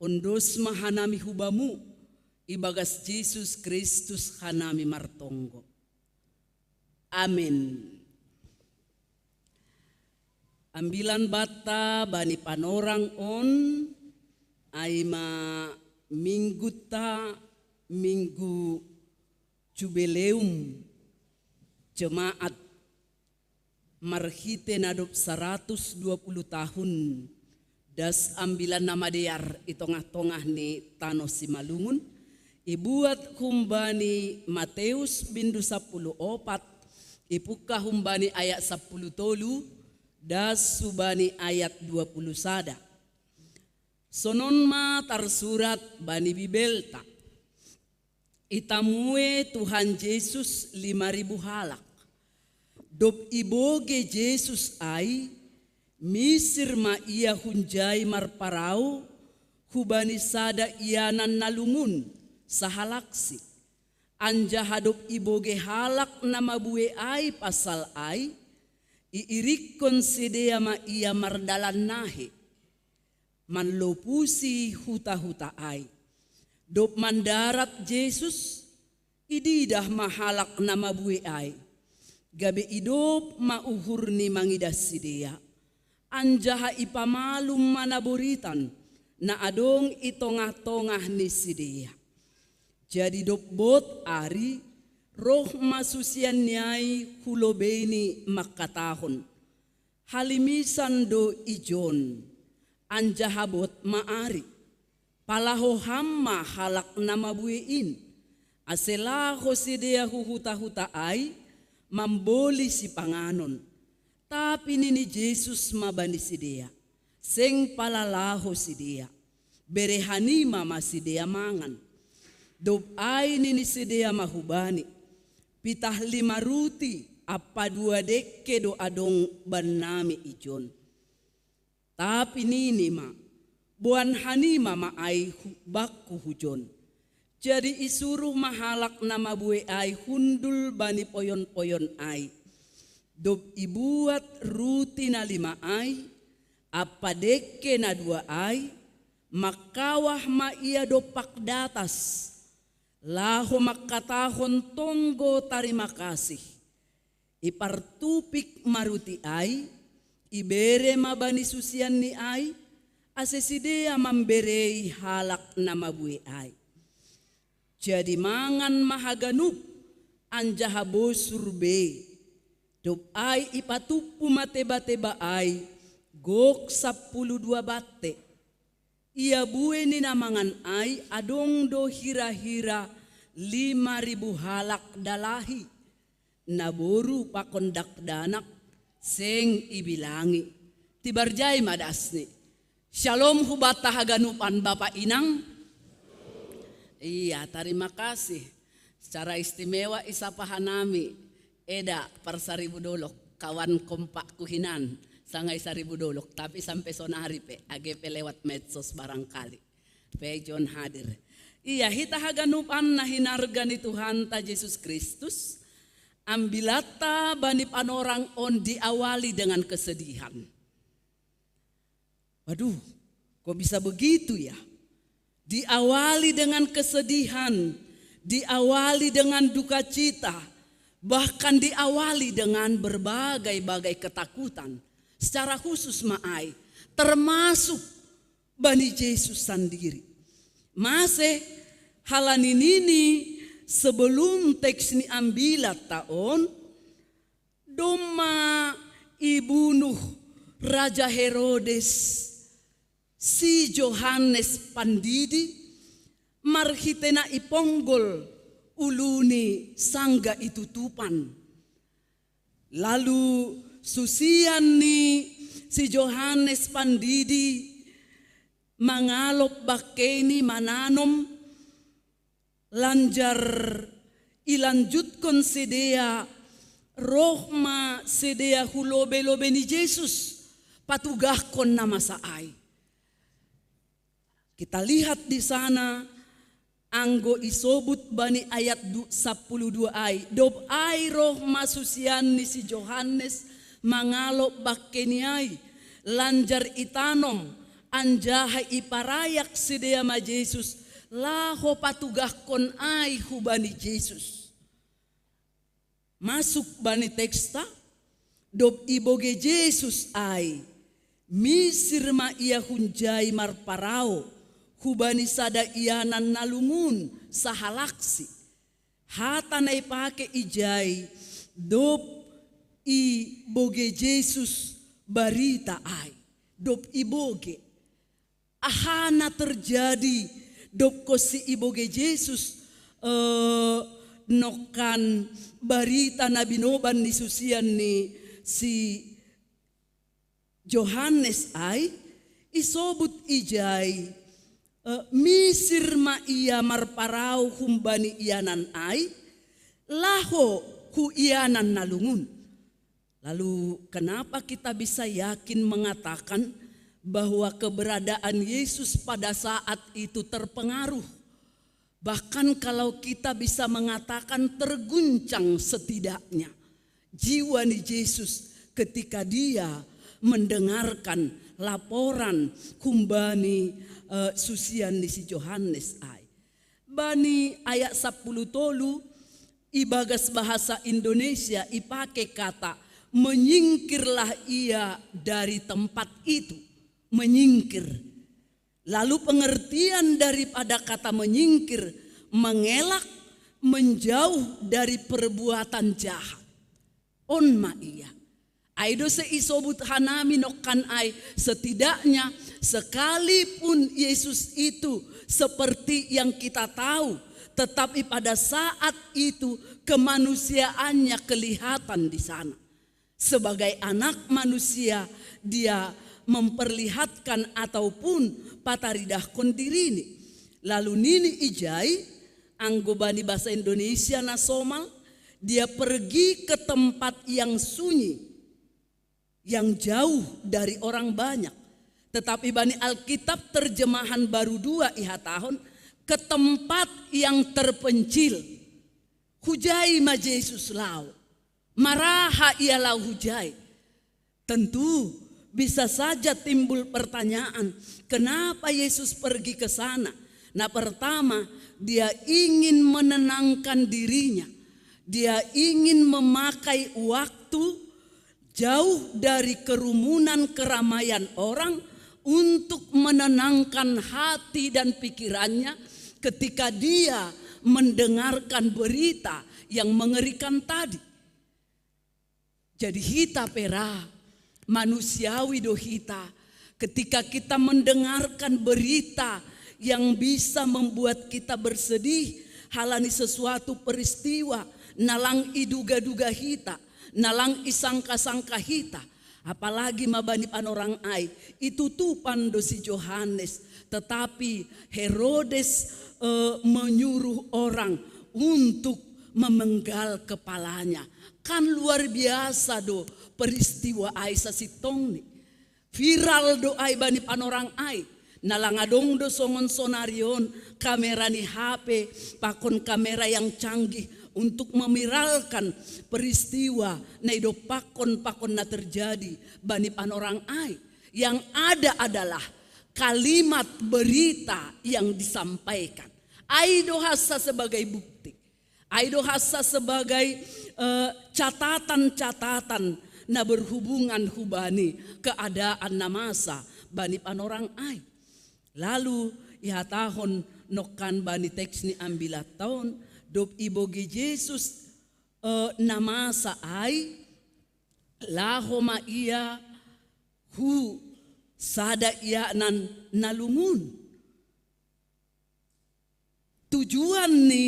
ondos ma hanami hubamu, ibagas Jesus Kristus hanami martonggo. Amen. Ambilan banta bani panorang on, ai ma minggunta, minggu jubileum jemaat marhite na dob saratus dua puluh tahun das Ambilan Namadear i tongah-tongah ni tano Simalungun, ibuat humbani Mateus bindu sapuluh opat, ipungka humbani ayat sapuluh tolu, das hubani ayat dua puluh sada. Sonon ma tarsurat bani Bibelta. Itamue Tuhan Jesus lima ribu halak. Dob ibogei Jesus ai, misir ma ia hunjai marparau hubani sada ianan na lungun sahalaksi. Anjaha dob ibogei halak na mabue ai pasal ai, iirikkon sidea ma ia mardalan nahe, manlopusi huta-huta ai. Dob mandarat Jesus, ididah ma halak na mabue ai, gabe idop ma uhurni mangidah sidea, anjaha ipamalum ma na boritan na adong i tongah-tongah ni sidea. Jadi dob bot ari, roh ma susianni ai hu lobeini mangkatahon: Halimisan do ijon, anjaha bot ma ari. Palaho Ham ma halak na mabue in, ase laho sidea hu huta-huta ai mamboli sipanganon. Tapi nini Jesus ma bani sidea: Seng pala laho sidea, bere hanima ma sidea mangan. Dob ai nini sidea ma hu-Bani: Pitah lima ruti ampa dua dengke do adong bannami ijon. Tapi nini ma: Boan hanima ma ai hu-, Bakku hujon. Jadi isuruh ma halak na mabue ai hundul bani poyon-poyon ai. Dob ibuat ruti na lima ai ampa dengke na dua ai, mangkawah ma ia dompak datas, Laho mangkatahon tonggo tarima kasih, ipartupik ma ruti ai, ibere ma bani susianni ai, ase sidea mamberei halak na mabue ai. Jadi mangan ma haganup, anjaha bosur be. Dob ai ipatumpu ma teba-teba ai, gok sampulu dua bante. Ia bue ni na mangan ai adong do hira-hira lima ribu halak dalahi, naboru pakon dakdanak, seng ibilangi. Tibar jai ma dasni. Syalom hubanta haganupan bapa inang. Iya, tarima kasih. Secara istimewa isapa hanami eda parsaribu dolok, kawan kompakku hinan, sanga i saribu dolok, tapi sampe sonari pe, age pe lewat medsos barangkali. Pe John hadir. Iya, hita haganupan na hinarga ni Tuhanta Jesus Kristus, ambilatta bani panorang on diawali dengan kesedihan. Waduh, kok bisa begitu ya? Diawali dengan kesedihan, diawali dengan duka cita, bahkan diawali dengan berbagai-bagai ketakutan. Secara khusus ma ai, termasuk bani Jesus sandiri. Mase halani nini, sebelum teks ni ambilatta on, domma ibunuh Raja Herodes si Johannes Pandidi, marhitena iponggol uluni sangga itutupan. Lalu susian ni si Johannes Pandidi mangalop bangkeni mananom, lanjar ilanjutkon sidea, roh ma sidea hu lobe-lobe ni Jesus, patugahkon na masa ai. Kita lihat di sana, anggo isobut bani ayat du-, sampulu dua ai, dob ai roh ma susian ni si Johannes mangalop bangkeni ai, lanjar itanom, anjaha iparayak sidea ma Jesus, laho patugahkon ai hubani Jesus. Masuk bani teksta, dob ibogei Jesus ai, misir ma ia hunjai marparau, hubani sada ianan na lungun sahalaksi. Hata na ipake ijai, dob ibogei Jesus barita ai, dob ibogei. Aha na terjadi, dob konsi ibogei Jesus, eh, nongkan barita na binoban ni susian ni si Johannes ai, isobut ijai, eh, misir ma ia marparau humbani ianan ai, laho hu ianan na lungun. Lalu, kenapa kita bisa yakin mengatakan bahwa keberadaan Yesus pada saat itu terpengaruh? Bahkan kalau kita bisa mengatakan terguncang setidaknya jiwa ni Jesus ketika dia mendengarkan laporan humbani, eh, susian ni si Johannes ai. Bani ayat sampulu tolu, ibagas bahasa Indonesia ipake kata, "Menyingkirlah ia dari tempat itu." Menyingkir. Lalu pengertian daripada kata menyingkir, mengelak, menjauh dari perbuatan jahat. On ma ia. Ai do se isobut hanami nongkan ai, setidaknya sekalipun Yesus itu seperti yang kita tahu, tetapi pada saat itu kemanusiaannya kelihatan di sana. Sebagai anak manusia, dia memperlihatkan ataupun pataridahkon dirini. Lalu nini ijai, anggo bani bahasa Indonesia na somal, dia pergi ke tempat yang sunyi, yang jauh dari orang banyak. Tetapi bani Alkitab terjemahan baru dua ihatahon, ke tempat yang terpencil. Hujai ma Jesus laho. Maraha ia laho hujai. Tentu bisa saja timbul pertanyaan, kenapa Yesus pergi ke sana? Nah, pertama, dia ingin menenangkan dirinya. Dia ingin memakai waktu jauh dari kerumunan keramaian orang untuk menenangkan hati dan pikirannya ketika dia mendengarkan berita yang mengerikan tadi. Jadi hita pera, manusiawi do hita. Ketika kita mendengarkan berita yang bisa membuat kita bersedih, halani sesuatu peristiwa, nalang iduga-duga hita, nalang isangka-sangka hita. Apalagi mabani panorang ai, itu tupan do si Johannes. Tetapi Herodes eh, menyuruh orang untuk memenggal kepalanya. Kan luar biasa do peristiwa ai sasintongni. Viral do ai bani panorang ai. Nalang adong do songon sonarion, kamera ni H P, pakon kamera yang canggih untuk memiralkan peristiwa na idopakkon pakon na terjadi bani panorang ai. Yang ada adalah kalimat berita yang disampaikan. Ai do hasa sebagai bukti. Ai do hasa sebagai eh, catatan-catatan na berhubungan hubani keadaan na masa bani panorang ai. Lalu ihatahon nongkan bani teks ni ambilatta on, dob ibogei Jesus eh, na masa ai, laho ma ia hu sada iaknan na lungun. Tujuan ni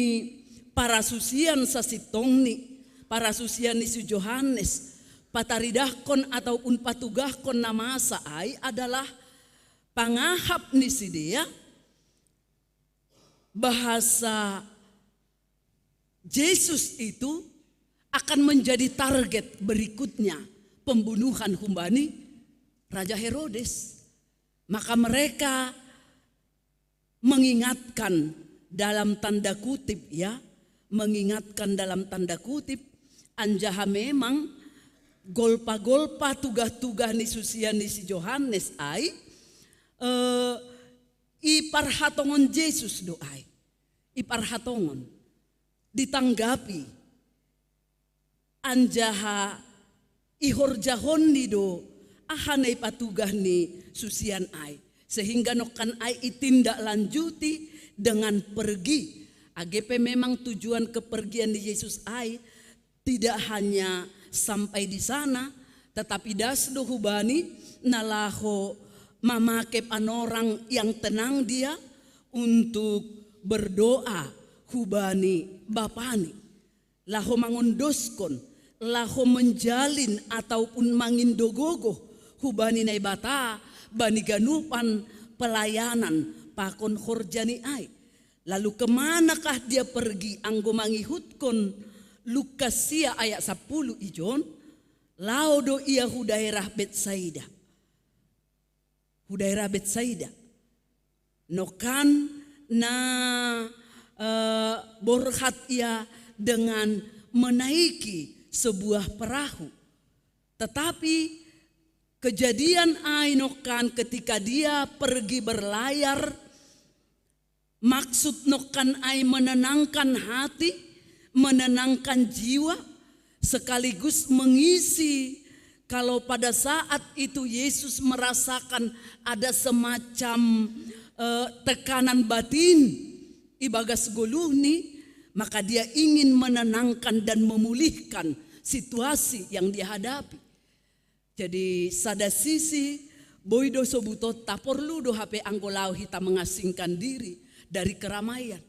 parasusian sasintongni, parasusian ni si Johannes, pataridahkon ataupun patugahkon na masa ai adalah pangahap ni sidea bahasa Jesus itu akan menjadi target berikutnya pembunuhan humbani Raja Herodes. Maka mereka mengingatkan dalam tanda kutip ya, mengingatkan dalam tanda kutip, anjaha memang golpa-golpa tugah-tugah ni susian ni si Johannes ai eh, iparhatongon Jesus do ai. Iparhatongon, ditanggapi, anjaha ihorjahonni do aha na ipatugah ni susian ai, sehingga nongkan ai itindak lanjuti dengan pergi. Age pe memang tujuan kepergian ni Jesus ai tidak hanya sampai di sana, tetapi das do hubani na laho mamake panorang yang tenang dia untuk berdoa hubani Bapani. Laho mangondoskon, laho menjalin ataupun mangindo gogoh hubani Naibata bani ganupan pelayanan pakon horjani ai. Lalu kemanakah dia pergi anggo mangihutkon Lukas sia ayat sapuluh ijon? Lao do ia hu daerah Betsaida. Hu daerah Betsaida. Nongkan na eh, borhat ia dengan menaiki sebuah perahu. Tetapi kejadian ai nongkan ketika dia pergi berlayar, maksud nongkan ai menenangkan hati, menenangkan jiwa, sekaligus mengisi kalau pada saat itu Yesus merasakan ada semacam eh, tekanan batin ibagas goluhni, maka dia ingin menenangkan dan memulihkan situasi yang dia hadapi. Jadi sada sisi boi do sobutonta porlu do hape anggo lao hita mengasingkan diri dari keramaian.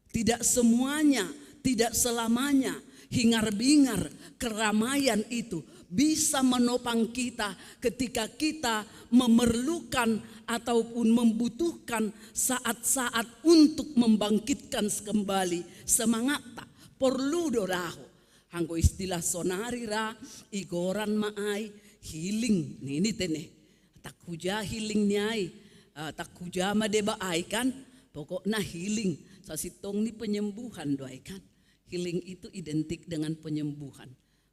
Tidak semuanya, tidak selamanya hingar-bingar keramaian itu bisa menopang kita ketika kita memerlukan ataupun membutuhkan saat-saat untuk membangkitkan kembali semangatta. Porlu do laho. Anggo istilah sonari ra, igoran ma ai healing nini tene. Tak huja healing ni ai, eh, tak huja ma deba ai kan. Pokokna healing, sasintongni penyembuhan do ai kan. Healing itu identik dengan penyembuhan.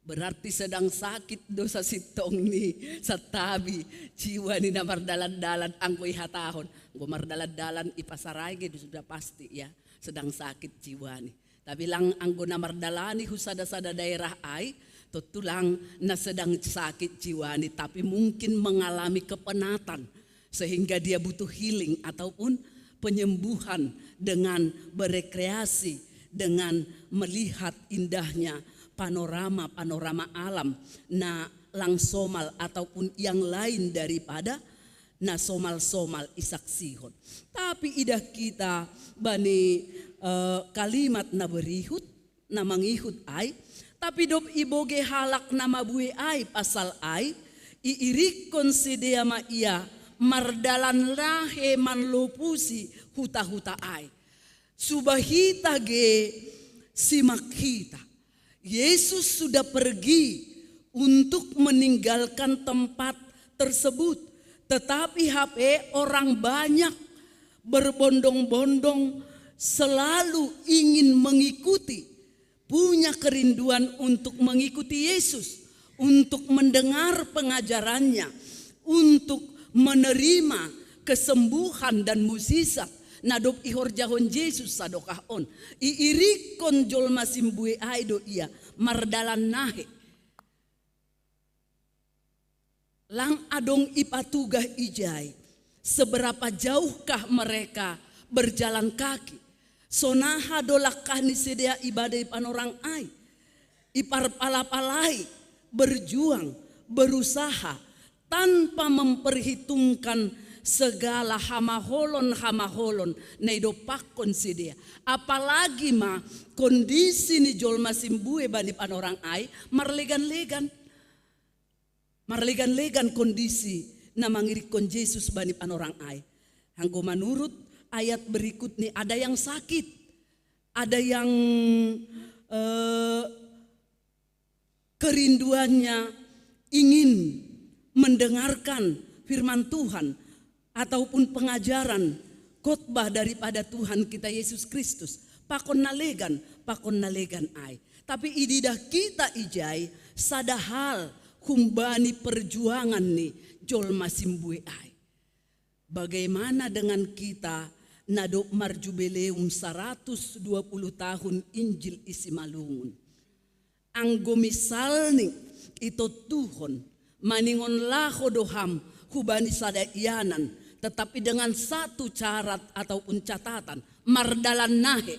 Berarti sedang sakit dosa sitong ni, satabi jiwa ni na mardalan-dalan anggo ihatahon. Anggo mardalan-dalan i pasar ai nge do sudah pasti ya, sedang sakit jiwani. Tapi lang anggo na mardalani hu sada-sada daerah ai, tontu lang na sedang sakit jiwani, tapi mungkin mengalami kepenatan sehingga dia butuh healing ataupun penyembuhan dengan berekreasi, dengan melihat indahnya panorama-panorama alam na lang somal ataupun yang lain daripada na somal-somal isaksihon. Tapi idah kita bani eh, kalimat na berihut, na mangihut ai, tapi dob ibogei halak na mabue ai pasal ai, iirikkon sidea ma ia mardalan lahe manlopusi huta-huta ai. Suba hita ge simak hita. Yesus sudah pergi untuk meninggalkan tempat tersebut. Tetapi hape orang banyak berbondong-bondong selalu ingin mengikuti, punya kerinduan untuk mengikuti Yesus, untuk mendengar pengajarannya, untuk menerima kesembuhan dan mukjizat na dob ihorjahon Jesus sadokah on. Iirikkon jolma simbue ai do ia mardalan nahe. Lang adong ipatugah ijai, seberapa jauhkah mereka berjalan kaki. Sonaha do langkah ni sidea ibadai panorang ai. Iparpalapalai, berjuang, berusaha, tanpa memperhitungkan segala hamaholon-hamaholon na idompakkon sidea. Apalagi ma kondisi ni jolma simbue bani panorang ai marlegan-legan. Marlegan-legan kondisi na mangirikkon Jesus bani panorang ai. Anggo manurut ayat berikut ni, ada yang sakit, ada yang eh, kerinduannya ingin mendengarkan firman Tuhan ataupun pengajaran khotbah daripada Tuhan kita Yesus Kristus. Pakon na legan, pakon na legan ai. Tapi ididah kita ijai sada hal humbani perjuangan ni jolma simbue ai. Bagaimana dengan kita na dob marjubileum saratus dua puluh tahun Injil i Simalungun? Anggo misalni itontuhon maningon laho do ham hubani sada ianan, tetapi dengan satu syarat ataupun catatan, mardalan nahe.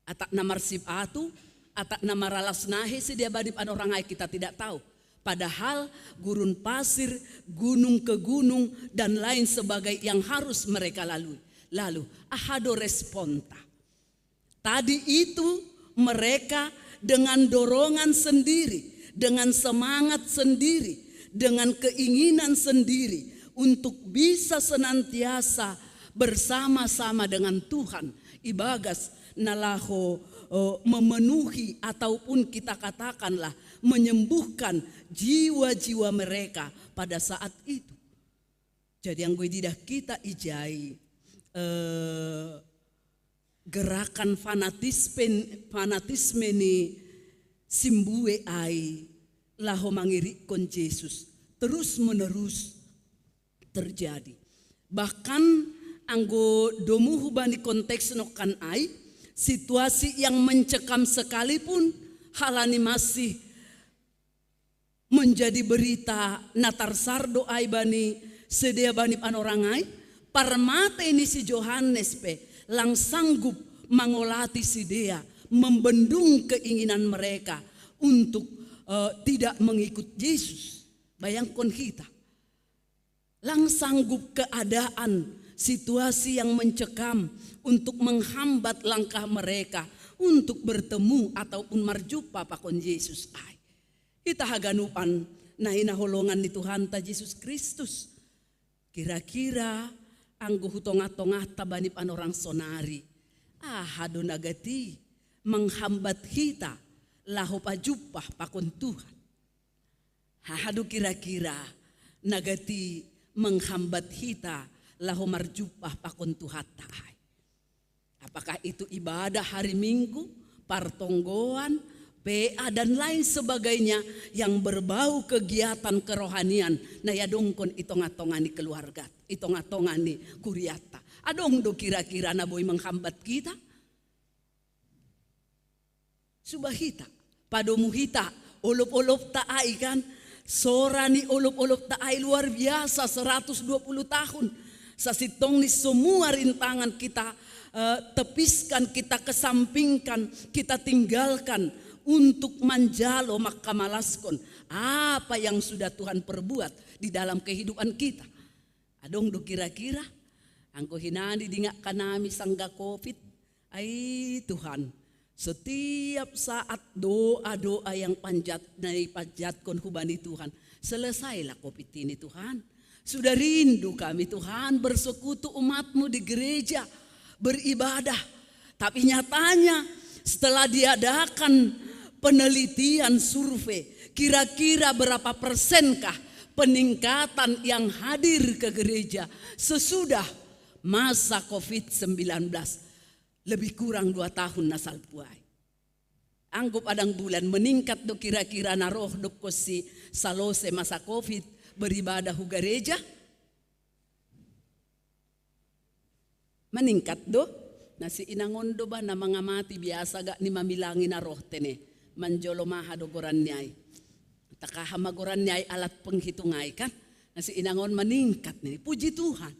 Atak na marsipatu, atak na maralas nahe sidea bani panorang ai, kita tidak tahu. Padahal gurun pasir, gunung ke gunung, dan lain sebagai yang harus mereka lalui. Lalu, aha do responta? Tadi itu mereka dengan dorongan sendiri, dengan semangat sendiri, dengan keinginan sendiri untuk bisa senantiasa bersama-sama dengan Tuhan ibagas na laho eh, memenuhi ataupun kita katakanlah menyembuhkan jiwa-jiwa mereka pada saat itu. Jadi anggo ididah kita ijai eh, gerakan fanatisme, fanatisme ni simbue ai laho mangirikkon Jesus terus menerus terjadi. Bahkan anggo domu hubani konteks nongkan ai, situasi yang mencekam sekalipun halani masih menjadi berita na tarsar do ai bani sidea bani panorang ai, parmate ni si Johannes pe lang sanggup mangolati sidea, membendung keinginan mereka untuk uh, tidak mengikut Yesus. Bayangkan kita, lang sanggup keadaan, situasi yang mencekam untuk menghambat langkah mereka untuk bertemu ataupun marjumpa pakon Yesus ai. Hita haganupan na hinaholongan ni Tuhanta Jesus Kristus. Kira-kira anggo hu tongah-tongahta bani panorang sonari, aha do na gati menghambat hita laho pajumpah pakon Tuhan? Aha do kira-kira na gati menghambat hita laho marjumpah pakon Tuhanta ai? Apakah itu ibadah hari Minggu, partonggoan, P A dan lain sebagainya yang berbau kegiatan kerohanian. Na yadongkon i tonga-tonga ni keluarga, i tonga-tonga ni kuriata. Adong do kira-kira na boi menghambat kita? Suba hita, padomu hita, olop-olopta ai kan, sora ni olop-olopta ai luar biasa, seratus dua puluh tahun. Sasintongni semua rintangan kita eh, tepiskan, kita kesampingkan, kita tinggalkan untuk manjalo mangkamalaskon apa yang sudah Tuhan perbuat di dalam kehidupan kita. Adong do kira-kira? Anggo hinan didingak kanami sangga covid. Ai Tuhan, setiap saat doa-doa yang panjat, na ipanjatkon hubani Tuhan, selesailah covid ini Tuhan. Sudah rindu kami Tuhan bersekutu umatmu di gereja, beribadah. Tapi nyatanya setelah diadakan penelitian survei, kira-kira berapa persenkah peningkatan yang hadir ke gereja sesudah masa covid sembilan belas? Lebih kurang dua tahun na salpu ai. Anggo padang bulan meningkat do kira-kira na roh dokkon si salose masa covid beribadah hu gareja? Meningkat do? Na si inangon do ba na mangamati biasa gak ni mamilangi na roh tene. Manjolo maha do goran ni ai. Takaha ma goran ni ai alat penghitung ai kan? Na si inangon meningkat ni. Puji Tuhan.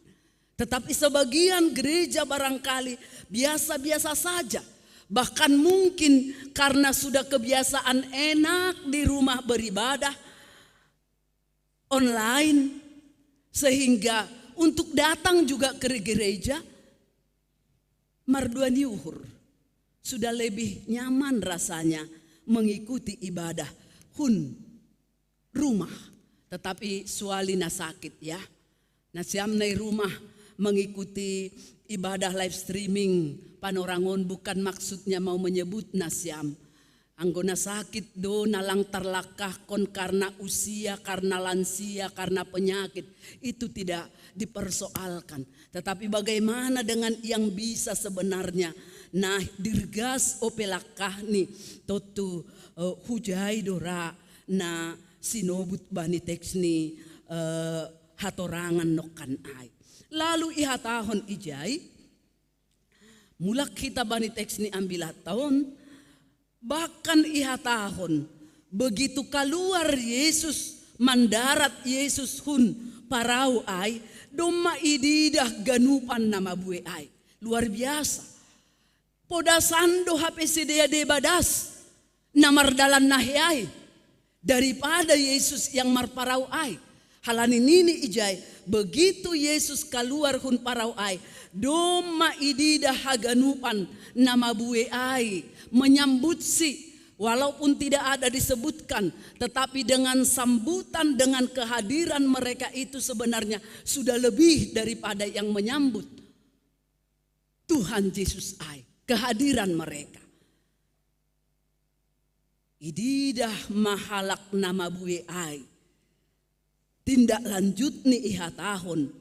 Tetapi sebagian gereja barangkali biasa-biasa saja. Bahkan mungkin karena sudah kebiasaan enak di rumah beribadah online, sehingga untuk datang juga ke gereja, mardua ni uhur sudah lebih nyaman rasanya mengikuti ibadah hun rumah. Tetapi suali na sakit ya. Na siam na i rumah mengikuti ibadah live streaming panorangon bukan maksudnya mau menyebut na siam. Anggo na sakit do na lang tarlangkahkon karena usia, karena lansia, karena penyakit. Itu tidak dipersoalkan. Tetapi bagaimana dengan yang bisa sebenarnya? Nah, dirgas ope langkahni tontu eh, hujai do ra na sinobut bani teks ni eh, hatorangan nongkan ai. Lalu ihatahon ijai, mulak hita bani teks ni ambilatta on, bahkan ihatahon, begitu kaluar Yesus, mandarat Yesus hun parau ai, domma ididah ganupan na mabue ai. Luar biasa. Podasan do hape sidea deba das na mardalan na heai daripada Yesus yang marparau ai. Halani nini ijai, begitu Yesus kaluar hun parau ai, domma ididah haganupan na mabue ai menyambutsi, walaupun tidak ada disebutkan, tetapi dengan sambutan, dengan kehadiran mereka itu sebenarnya sudah lebih daripada yang menyambut Tuhan Yesus ai, kehadiran mereka. Ididah ma halak na mabue ai. Tindak lanjut ni ihatahon,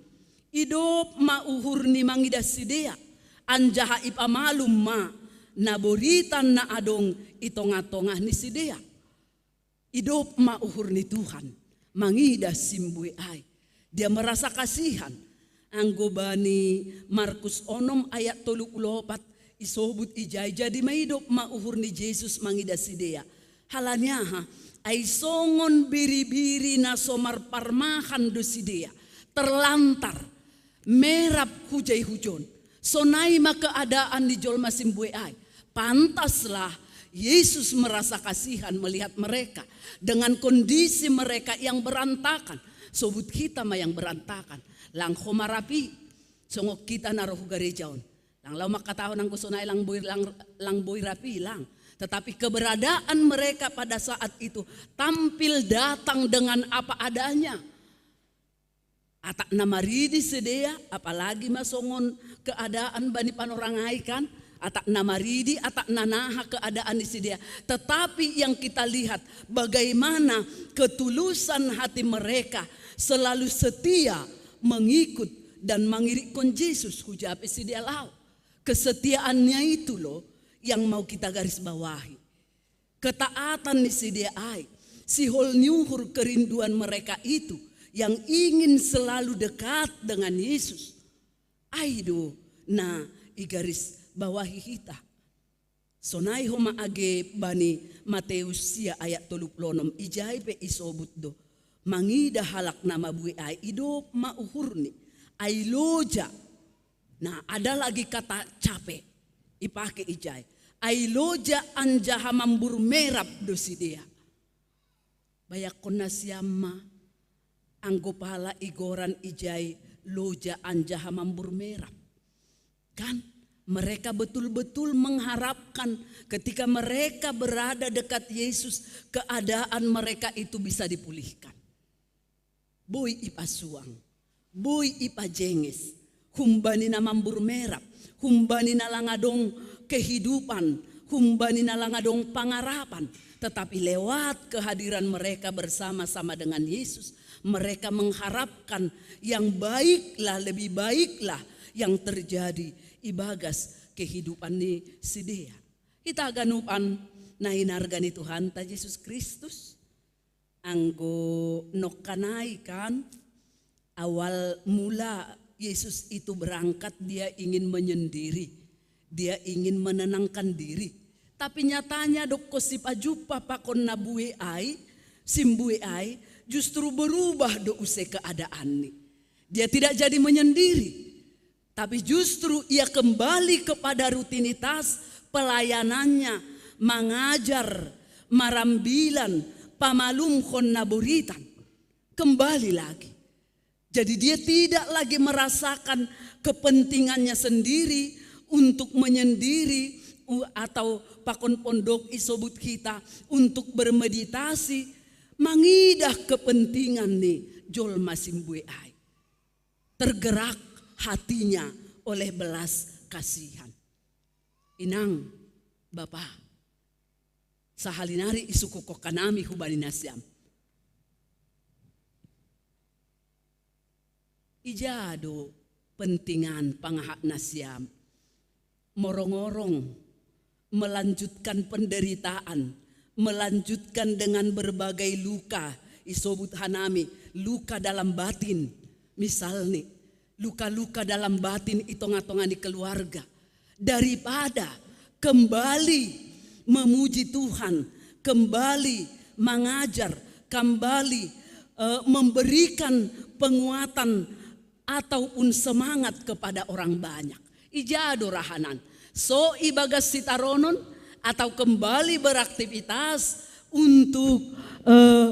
idop ma uhur ni mangidah sidea, anjaha ipamalum ma na boritan na adong i tongah-tongah ni sidea. Idop ma uhur ni Tuhan mangidah simbue ai. Dia merasa kasihan. Anggo bani Markus onom ayat tolu puluh opat isobut ijai, jadi maidop ma uhur ni Jesus mangidah sidea. Halani aha? Ai songon biri-biri na so marparmahan do sidea, terlantar, merap hujai hujon. Sonai ma keadaan ni jolma simbue ai. Pantaslah Yesus merasa kasihan melihat mereka dengan kondisi mereka yang berantakan. Sobut hita ma yang berantakan. Lang ho ma rapi, songon hita na ro hu gareja on. Lang lao mangkatahon anggo sonai lang boi, lang, lang boi rapi, lang. Tetapi keberadaan mereka pada saat itu tampil datang dengan apa adanya. Atak na maridi sidea, apalagi ma songon keadaan bani panorang ai kan, atak na maridi, atak na naha keadaan ni sidea. Tetapi yang kita lihat bagaimana ketulusan hati mereka selalu setia mengikut dan mangirikkon Jesus hu ja pe sidea laho. Kesetiaannya itu loh yang mau kita garis bawahi. Ketaatan ni sidea ai, sihol ni uhur kerinduan mereka itu yang ingin selalu dekat dengan Yesus. Ai do na igarisbawahi hita. Sonai homa age bani Mateus sia ayat tolu pulu onom, ijai pe isobut do, mangida halak na mabue ai, idop ma uhurni, ai loja. Nah, ada lagi kata cape ipake ijai. Ai loja anjaha mambur merap do sidea. Bayakkon nasiam ma, anggo pala igoran ijai loja anjaha mambur merap. Kan? Mereka betul-betul mengharapkan ketika mereka berada dekat Yesus, keadaan mereka itu bisa dipulihkan. Boi ipasuang, boi ipajenges, humbani na mambur merap, humbani na lang adong kehidupan, humbani na lang adong pangarapan. Tetapi lewat kehadiran mereka bersama-sama dengan Yesus, mereka mengharapkan yang baiklah, lebih baiklah yang terjadi ibagas kehidupan ni sidea. Hita ganupan na hinarga ni Tuhanta Jesus Kristus. Anggo nongkan ai kan, awal mula Yesus itu berangkat, dia ingin menyendiri, dia ingin menenangkan diri. Tapi nyatanya dokko sipajumpa pakon na bue ai, simbue ai, justru berubah do use keadaanni. Dia tidak jadi menyendiri, tapi justru ia kembali kepada rutinitas pelayanannya, mangajar, marambilan, pamalumhon na boritan. Kembali lagi. Jadi dia tidak lagi merasakan kepentingannya sendiri untuk menyendiri u-, atau pakon pondok isobut hita untuk bermeditasi, mangidah kepentingan ni jolma simbue ai. Tergerak hatinya oleh belas kasihan. Inang, Bapa, sahali nari isungkun hanami hubani nasiam. Ija do pentingan pangahat nasiam morong-orong melanjutkan penderitaan, melanjutkan dengan berbagai luka, isobut hanami luka dalam batin, misalni luka-luka dalam batin i tonga-tonga ni keluarga, daripada kembali memuji Tuhan, kembali mangajar, kembali eh, memberikan penguatan ataupun semangat kepada orang banyak. Ija do rahanan, so ibagas sitaronon atau kembali beraktivitas untuk eh,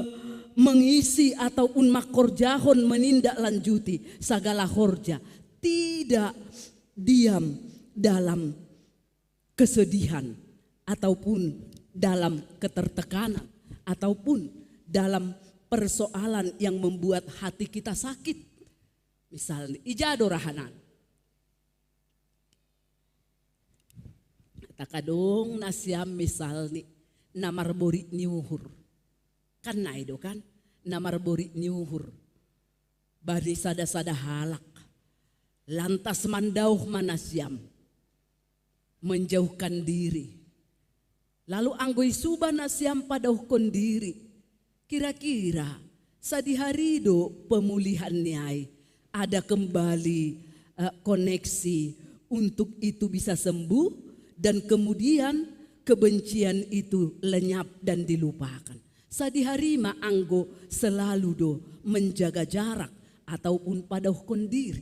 mengisi ataupun mangkorjahon, menindaklanjuti sagala horja, tidak diam dalam kesedihan ataupun dalam ketertekanan ataupun dalam persoalan yang membuat hati kita sakit. Misalni, ija do rahanan. Takadong nasiam misalni na marborit ni uhur. Kan nai do kan? Na marborit ni uhur. Bani sada-sada halak. Lantas mandauh ma nasiam menjauhkan diri. Lalu anggo isuba nasiam padauhkon diri, kira-kira sadihari do pemulihan ni ai, ada kembali eh, koneksi untuk itu bisa sembuh, dan kemudian kebencian itu lenyap dan dilupakan. Sadihari ma anggo selalu do menjaga jarak ataupun padauhkon diri.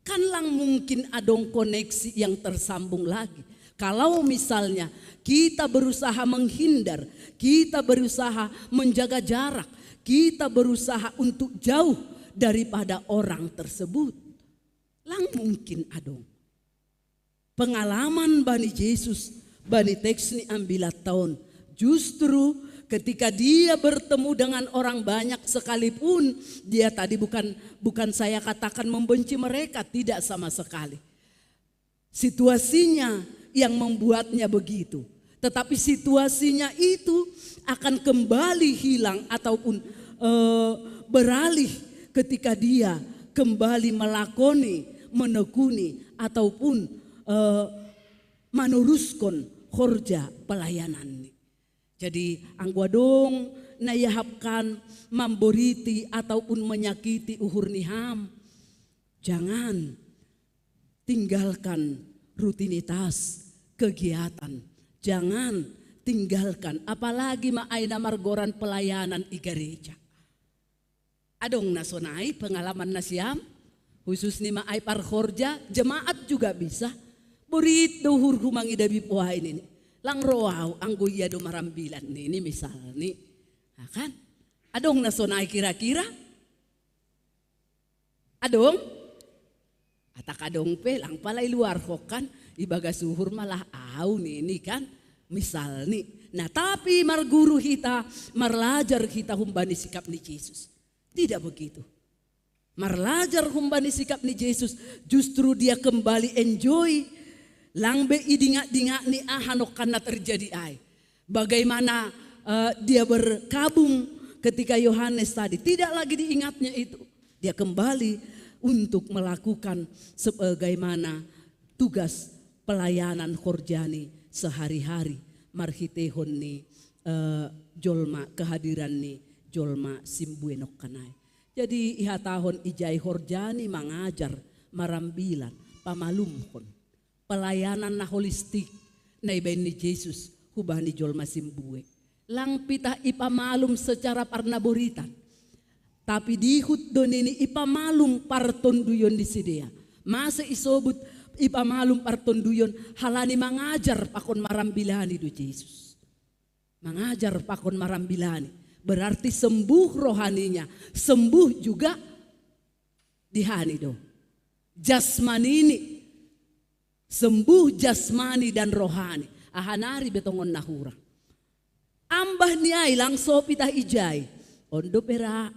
Kan lang mungkin adong koneksi yang tersambung lagi. Kalau misalnya kita berusaha menghindar, kita berusaha menjaga jarak, kita berusaha untuk jauh daripada orang tersebut. Lang mungkin adong. Pengalaman bani Jesus, bani teks ni ambilan taon, justru ketika dia bertemu dengan orang banyak sekalipun, dia tadi bukan bukan saya katakan membenci mereka, tidak sama sekali. Situasinya yang membuatnya begitu. Tetapi situasinya itu akan kembali hilang ataupun eh, beralih ketika dia kembali melakoni, menekuni ataupun eh, manuruskon horja pelayananni. Jadi anggo adong na iahapkan mamboriti ataupun menyakiti uhur ni ham, jangan tinggalkan rutinitas kegiatan. Jangan tinggalkan, apalagi ma ai na margoran pelayanan i gereja. Adong na sonai pengalaman nasiam, khusus ni ma ai parhorja, jemaat juga bisa. Borit do uhurhu mangida bipoa ini. Lang ro au anggo ia do marambilan nini misalni. Nah, kan? Adong na sonai kira-kira? Adong? Atak adong pe lang pala iluarhon kan, ibagas uhur malah au nini kan, misalni. Nah, tapi marguru hita, marlajar hita humbani sikap ni Jesus. Tidak begitu. Marlajar humbani sikap ni Jesus, justru dia kembali enjoy. Lang be idingat-dingat ni aha nongkan na terjadi ai. Bagaimana eh, dia berkabung ketika Yohanes tadi. Tidak lagi diingatnya itu. Dia kembali untuk melakukan sebagaimana tugas pelayanan horjani sehari-hari marhitehon ni eh, jolma, kehadiran ni jolma simbue nongkan ai. Jadi ihatahon ijai horjani mangajar, marambilan, pamalumhon. Pelayanan na holistik na ibaen ni Jesus hubani jolma simbue. Lang pitah ipamalum secara parnaboritan. Tapi dihut do nini ipamalum partonduyon ni sidea. Mase isobut ipamalum partonduyon? Halani mangajar pakon marambilani do Jesus. Mangajar pakon marambilani. Berarti sembuh rohaninya, sembuh juga dihani do. Jasmanini, sembuh jasmani dan rohani. Aha nari be tongon na hurang. Ambah ni ai lang so pitah ijai. On do pera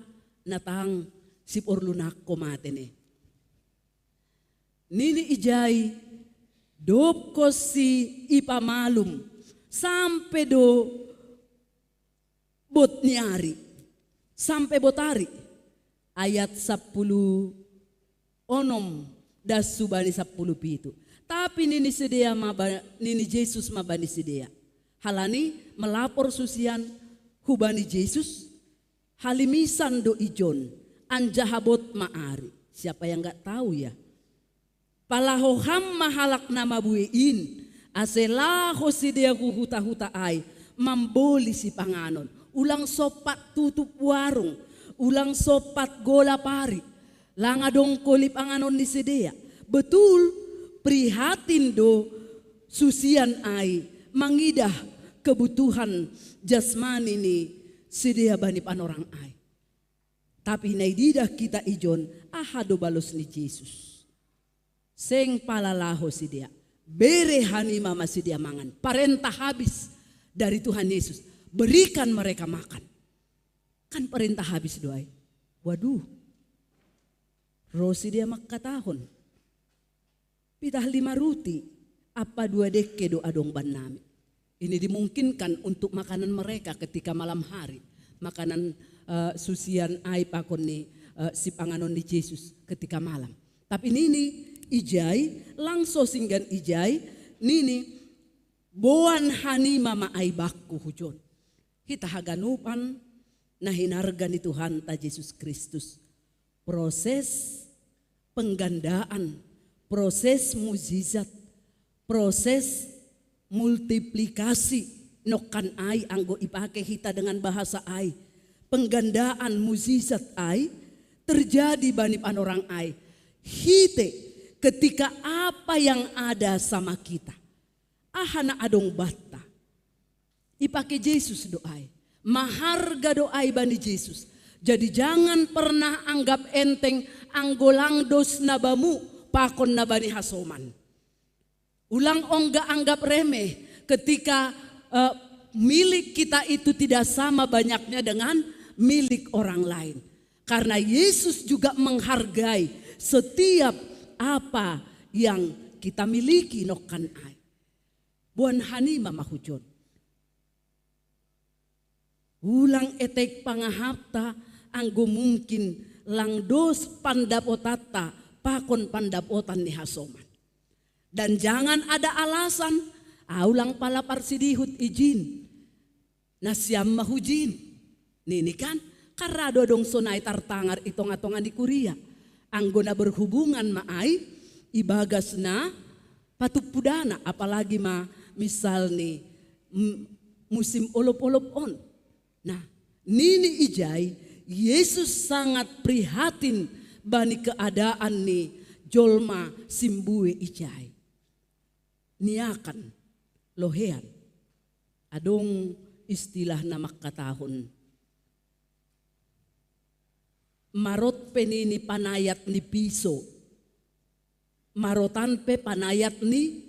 na tang siporlu nangko mate ne. Nini ijai, dobkon si ipamalum sampe do bot ni ari, sampe bot ari. Ayat sapuluh onom das subani sapuluh pitu. Tapi nini sidea ma ba, nini Jesus ma bani sidea. Halani melapor susian hubani Jesus, halimisan do ijon, anjaha bot ma ari. Siapa yang nggak tahu ya? Palaho ham ma halak na mabue in, ase laho sidea hu huta-huta ai, mamboli sipanganon. Ulang sompat tutup warung, ulang sompat golap ari. Lang adong koli panganon ni sidea. Betul, prihatin do susian ai mangidah kebutuhan jasmani ni sidea bani panorang ai. Tapi na ididah kita ijon, aha do balos ni Jesus? Seng pala laho sidea. Bere hanima ma sidea mangan. Parentah habis dari Tuhan Yesus. Berikan mereka makan. Kan parentah habis do ai. Waduh. Ro sidea mangkatahon, pitah lima ruti ampa dua dengke do adong bannami. Ini dimungkinkan untuk makanan mereka ketika malam hari. Makanan eh, susian ai pakon ni eh, sipanganon ni Jesus ketika malam. Tapi nini ijai, lang so singgan ijai, nini, boan hanima ma ai bakku hujon. Hita haganupan na hinarga ni Tuhanta Jesus Kristus. Proses penggandaan, proses mujizat, proses multiplikasi nongkan ai anggo ipake hita dengan bahasa ai. Penggandaan mujizat ai terjadi bani panorang ai. Hite ketika apa yang ada sama kita. Aha na adong banta. Ipake Jesus do ai. Maharga do ai bani Jesus. Jadi jangan pernah anggap enteng anggo lang dos na bamu pakon na bani hasoman. Ulang ongga anggap remeh ketika eh, milik kita itu tidak sama banyaknya dengan milik orang lain. Karena Yesus juga menghargai setiap apa yang kita miliki nongkan ai. Boan hanima ma hujon. Ulang etek pangahapta anggo mungkin lang dos pandapotanta pakon pandapotan ni hasoman. Dan jangan ada alasan, au lang pala parsidihut ijin. Nasiam mahujin. Nini kan, karado dong sonai tartangar i tonga-tonga ni kuria. Anggo na berhubungan ma ai, ibagas na patuppudana, apalagi ma misalni musim olop-olop on. Nah, nini ijai, Yesus sangat prihatin bani keadaan ni jolma simbue ijai. Niakan, lohean. Adong istilah na mangkatahon, marot pe nini panayat ni piso, marotan pe panayat ni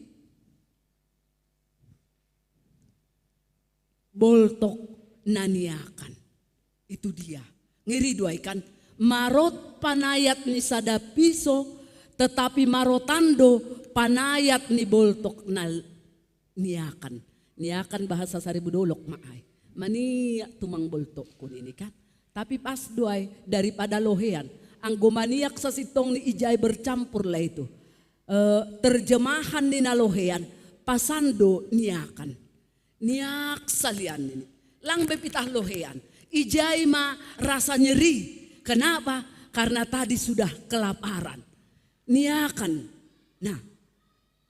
boltok na niakan. Itu dia. Ngeri do ai kan, marot panayat ni sada piso, tetapi marotan do panayat ni boltok na niakan. Niakan bahasa Saribu Dolok ma ai. Maniak tumang boltokku nini kan. Tapi pas do ai daripada lohean. Anggo maniak sasintongni ijai bercampur lah itu. Eh, terjemahan ni na lohean, pasan do niakan. Niak salian nini. Lang be pitah lohean. Ijai ma rasa nyeri. Kenapa? Karena tadi sudah kelaparan. Niakan. Nah,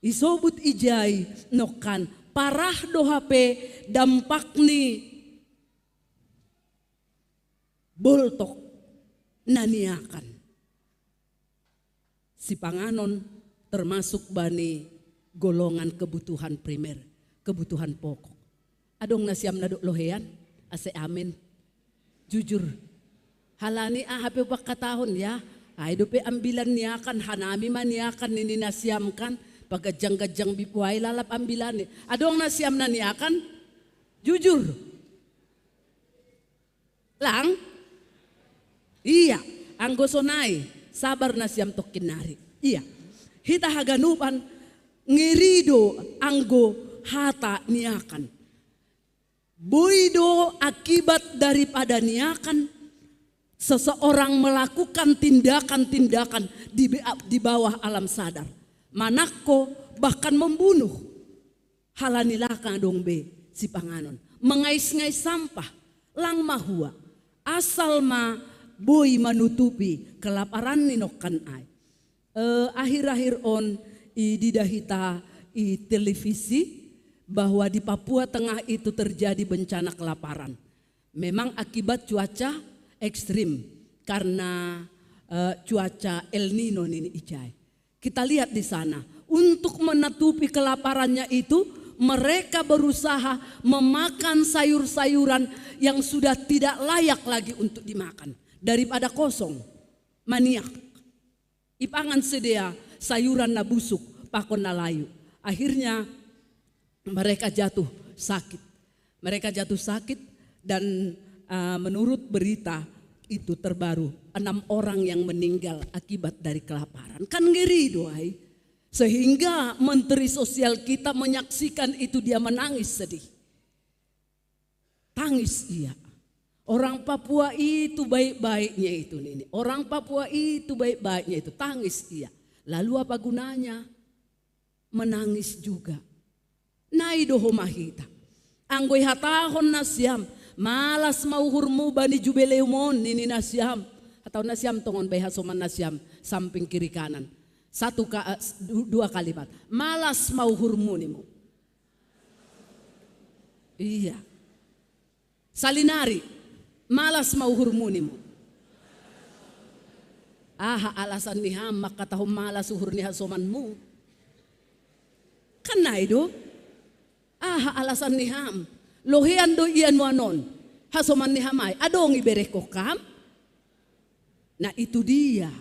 isobut ijai nongkan parah do hape dampak ni boltok na niakan. Sipanganon termasuk bani golongan kebutuhan primer, kebutuhan pokok. Adong nasiam na dok lohean, ase amen. Jujur. Halani aha pe pakatahon ya. Ai dope ambilan niakan, hanami ma niakan nini nasiam kan. Pagajang-gajang bipuai lalap ambilan ni. Adong nasiam na niakan. Jujur. Lang? Iya, anggo sonai, sabar nasiam tokkin nari. Iya. Hita haganupan ngeri do anggo hata niakan. Boi do akibat daripada niakan seseorang melakukan tindakan-tindakan di, di bawah alam sadar. Manakko bahkan membunuh. Halani lakang dong be sipanganon. Mengais-ngais sampah, lang mahua. Asal ma boi manutupi kelaparan ni nongkan ai. Eh, akhir-akhir on ididah hita i televisi bahwa di Papua Tengah itu terjadi bencana kelaparan. Memang akibat cuaca ekstrim karena eh, cuaca El Nino nini ijai. Kita lihat di sana, untuk menutupi kelaparannya itu, mereka berusaha memakan sayur-sayuran yang sudah tidak layak lagi untuk dimakan. Daripada kosong, maniak. Ipangan sidea sayuran na busuk, pakon na layu. Akhirnya mereka jatuh sakit. Mereka jatuh sakit dan uh, menurut berita itu terbaru, enam orang yang meninggal akibat dari kelaparan. Kan ngeri do ai. Sehingga menteri sosial kita menyaksikan itu, dia menangis sedih. Tangis ia. Orang Papua itu baik-baiknya itu nini. Orang Papua itu baik-baiknya itu. Tangis ia. Lalu apa gunanya? Menangis juga. Nai do homa hita. Anggo ihatahon nasiam, malas ma uhurmu bani jubeleum on nini nasiam. Atau nasiam tongon bai hasoman nasiam samping kiri kanan. Satu ka, eh, dua kalimat. Malas ma uhurmu nimu. Iya. Salinari, malas ma uhurmu nimu. Aha alasan ni ham mangkatahon malas uhur ni hasomanmu? Kan nai do. Aha alasan ni ham? Lohean do ia nuanon. Hasoman ni ham ai. Adong iberehon ham? Nah itu dia.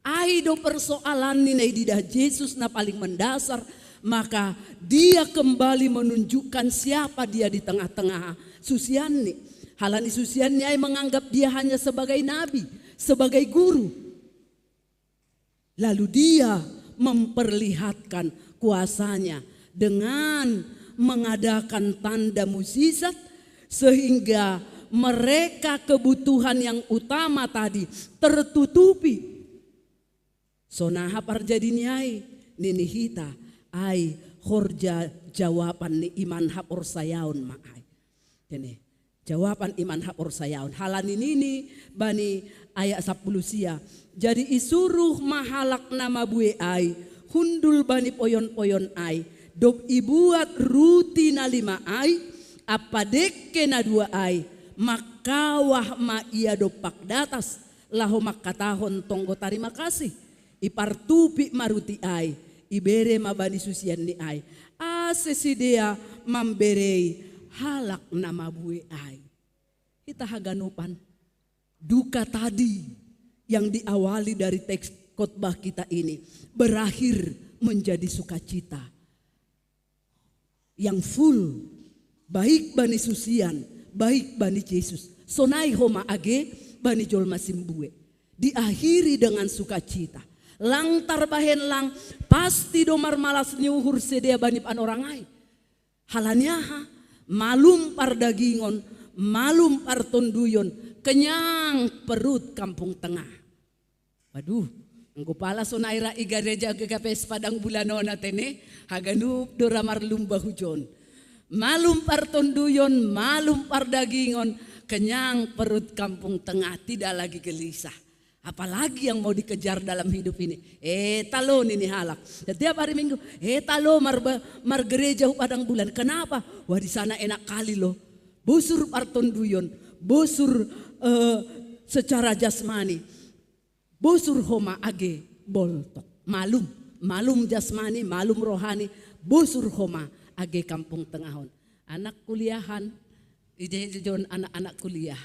Ai do persoalan ni na ididah Jesus na paling mendasar, maka dia kembali menunjukkan siapa dia di tengah-tengah susianni. Halani susianni ai menganggap dia hanya sebagai nabi, sebagai guru. Lalu dia memperlihatkan kuasanya dengan mengadakan tanda mujizat sehingga mereka kebutuhan yang utama tadi tertutupi. Sonaha parjadi ni ai, nini hita, ai horja jawaban ni iman haporsayaon ma ai. Tene, jawaban iman haporsayaon. Halani nini bani ayat sapuluh sia. Jadi isuruh ma halak na mabue ai hundul bani poyon-poyon ai, dob ibuat ruti na lima ai ampa dengke na dua ai, mangkawah ma ia dompak datas, laho mangkatahon tonggo tarima kasih. Ipartupik ma ruti ai, ibere ma bani susianni ai, ase sidea mamberei halak na mabue ai. Hita haganupan, duka tadi yang diawali dari teks khotbah kita ini berakhir menjadi sukacita yang full, baik bani susian, baik bani Jesus. Sonai homa age bani jolma simbue. Diakhiri dengan sukacita. Lang tarbahen lang, pasti do marmalas ni uhur sidea bani panorang ai. Halani aha? Malum pardagingon, malum partonduyon, kenyang perut Kampung Tengah. Waduh, anggo pala sonai ra i gareja G K P S Padang Bulan on, atene haganup do ra marlumba hujon. Malum partonduyon, malum pardagingon, kenyang perut Kampung Tengah, tidak lagi gelisah. Apalagi yang mau dikejar dalam hidup ini? Eh, talo nini halak. Setiap hari Minggu, eh, talo mar, margereja hu Padang Bulan. Kenapa? Wah, di sana enak kali loh. Bosur partonduyon, bosur eh, secara jasmani. Bosur homa age boltok. Malum, malum jasmani, malum rohani, bosur homa age Kampung Tengah on. Anak kuliahan, ije-ijon anak-anak kuliah.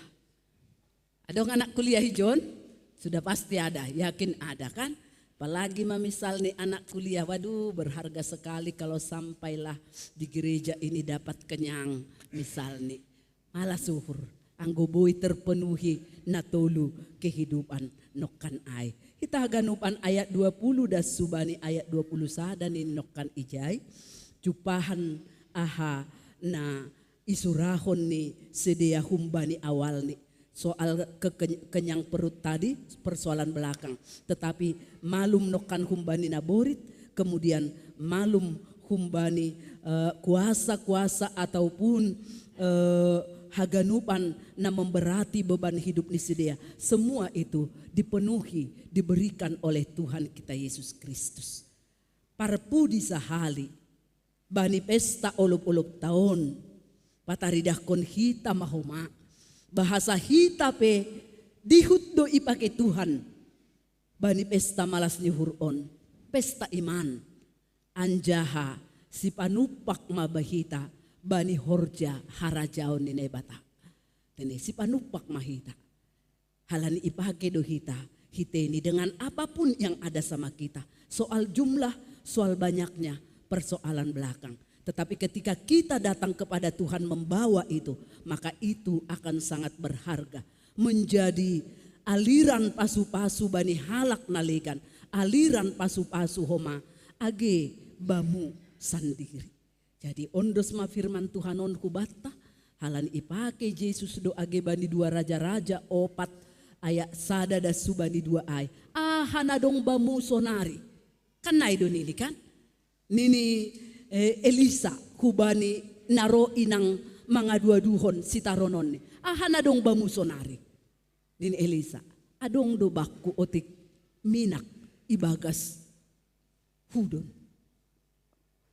Adong anak kuliah ijon? Sudah pasti ada, yakin ada kan? Apalagi ma misalni anak kuliah, waduh, berharga sekali kalau sampailah di gereja ini dapat kenyang misalni. Malas uhur, anggo boi terpenuhi na tolu kehidupan nongkan ai. Hita haganupan ayat dua puluh das subani ayat dua puluh sada nini nongkan ijai. Jumpahan aha na isurahon ni sidea humbani awalni. Soal ke, kenyang perut tadi persoalan belakang. Tetapi malum nongkan humbani naborit, kemudian malum humbani eh, kuasa-kuasa ataupun eh, haganupan na memberati beban hidup ni sidea. Semua itu dipenuhi, diberikan oleh Tuhan kita Yesus Kristus. Parpudi sahali, bani pesta olop-olop taon, pataridahkon hita ma homa, bahasa hita pe dihut do ipake Tuhan bani pesta malas ni uhur on, pesta iman. Anjaha sipanumpak ma hita bani horja harajaon ni Naibata. Tene sipanumpak ma hita. Halani ipake do hita, hiteni dengan apapun yang ada sama kita. Soal jumlah, soal banyaknya, persoalan belakang. Tetapi ketika kita datang kepada Tuhan membawa itu, maka itu akan sangat berharga. Menjadi aliran pasu-pasu bani halak na legan, aliran pasu-pasu homa age bamu sandiri. Jadi ondos ma firman Tuhan on hubanta, halani ipake Jesus do age bani dua Raja-raja opat ayat sada das subani dua ai. Aha na dong bamu sonari? Kan nai do nini kan? Nini eh, Elisa hubani na ro inang mangadu-aduhon sitarononni. Aha na dong bamu sonari? Nini Elisa, adong do bakku otik minak ibagas hudon.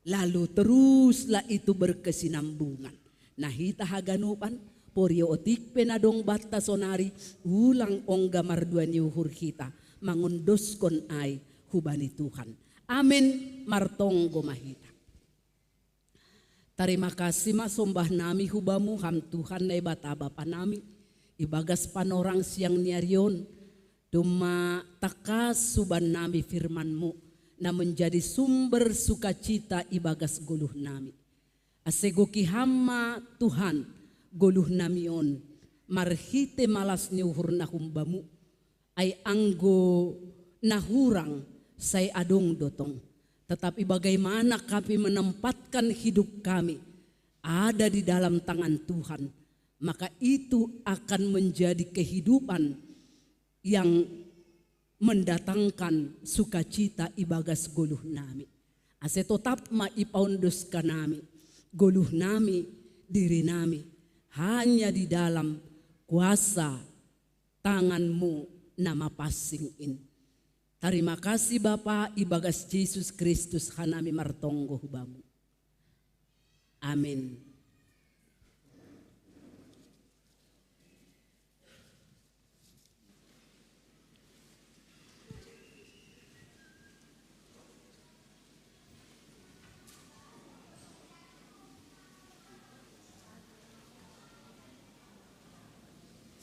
Lalu teruslah itu berkesinambungan. Nah, hita haganupan, poriotik pe na dong banta sonari, ulang ongga mardua ni uhur hita mangondoskon ai hubani Tuhan. Amen. Martonggo ma hita. Tarima kasih ma sombah nami hubamu, Ham Tuhan Naibata Bapa nami, ibagas panorang siang ni ari on, domma tangkas suban nami firmanmu, na menjadi sumber sukacita ibagas goluh nami. Ase goki Ham ma Tuhan goluh nami on, marhite malas ni uhur na humbamu, ai anggo na hurang sai adong do tong. Tetapi bagaimana kami menempatkan hidup kami ada di dalam tangan Tuhan, maka itu akan menjadi kehidupan yang mendatangkan sukacita ibagas goluh nami. Ase totap ma ipaondos hanami goluh nami, diri nami, hanya di dalam kuasa tangan-Mu na mapansing in. Tarima kasih Bapa, ibagas Jesus Kristus hanami martonggo hu Bamu. Amin.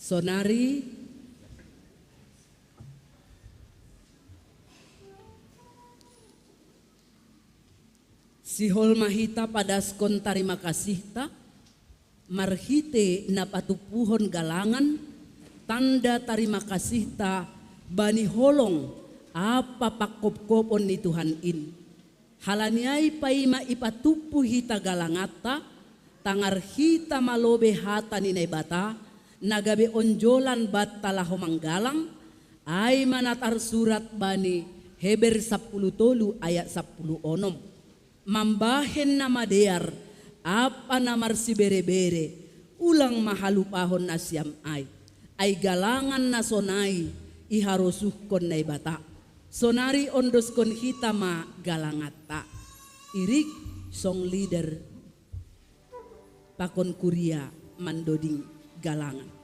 Sonari sihol ma hita padaskon tarima kasihta, marhite na patumpuhon galangan, tanda tarima kasihta bani holong ampa panghophopon ni Tuhan in. Halani ai paima ipatumpu hita galanganta, tangar hita ma lobei hata ni Naibata, na gabe onjolan banta laho manggalang, ai ma na tarsurat bani Heber sampulu tolu ayat sampulu onom. Mambahen na madear ampa na marsiberebere, ulang ma halupahon nasiam ai. Ai galangan na sonai iharosuhkon Naibata. Sonari ondoskon hita ma galanganta. Irik, song leader, pakon kuria mandoding galangan.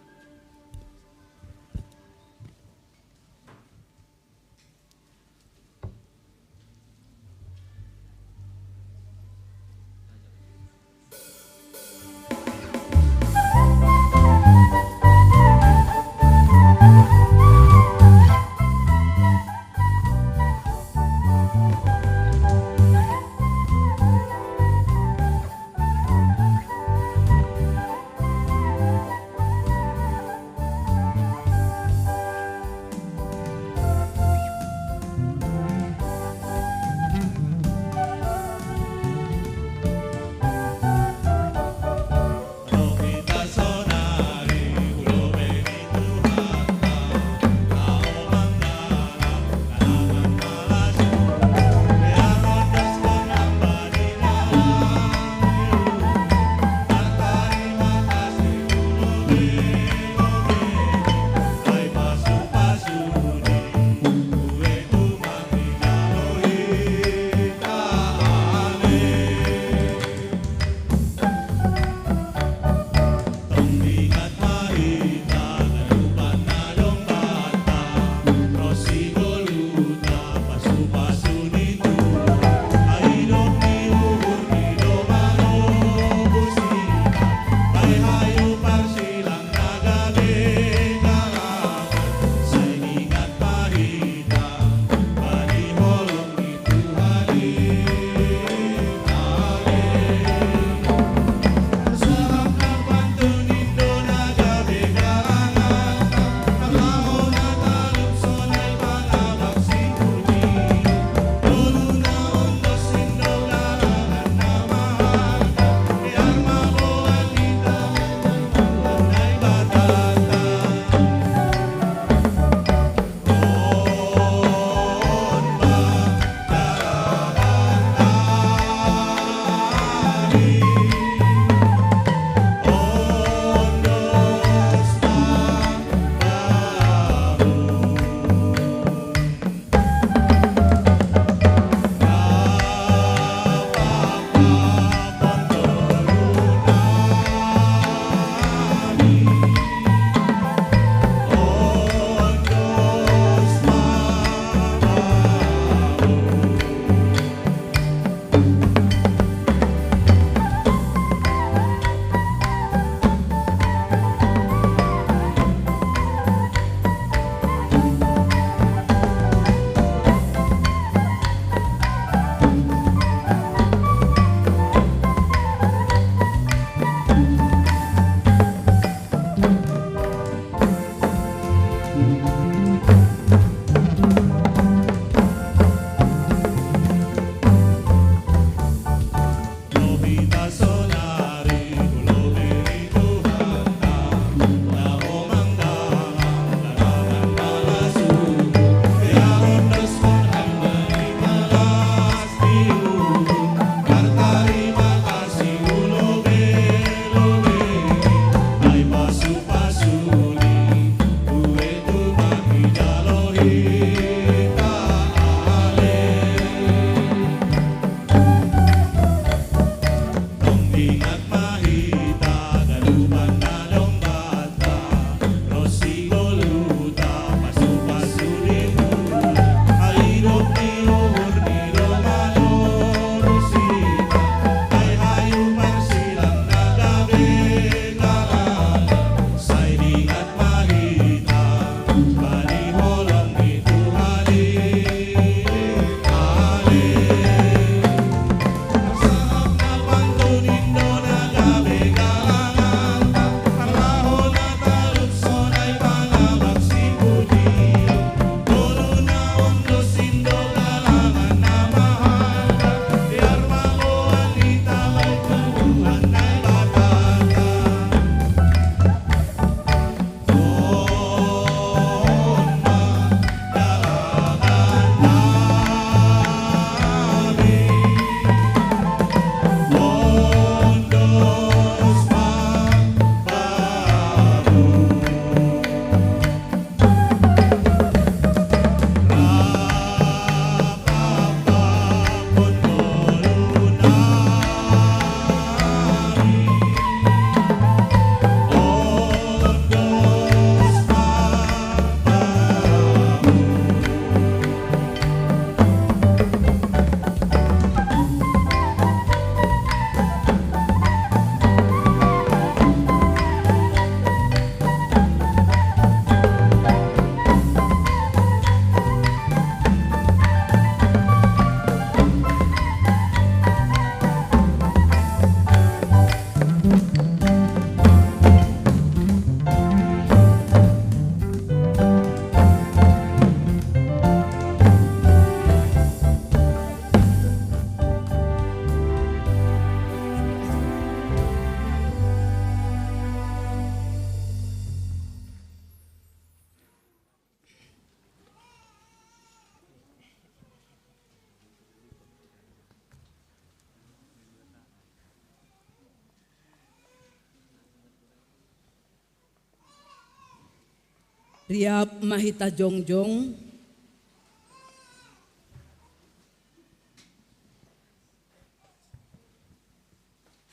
Riap ma hita jongjong.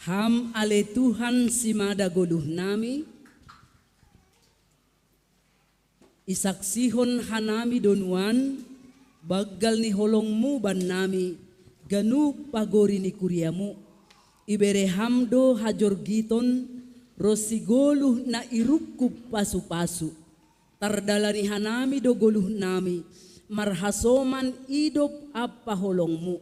Ham ale Tuhan simada goluhnami, isaksihon hanami do nuan banggal ni holongmu bannami ganup pagori ni kuriamu. Ibere ham do hajorgiton ronsi goluh na irungkub pasu-pasu. Tardalani hanami do goluhnami marhasoman idop ampa holongmu.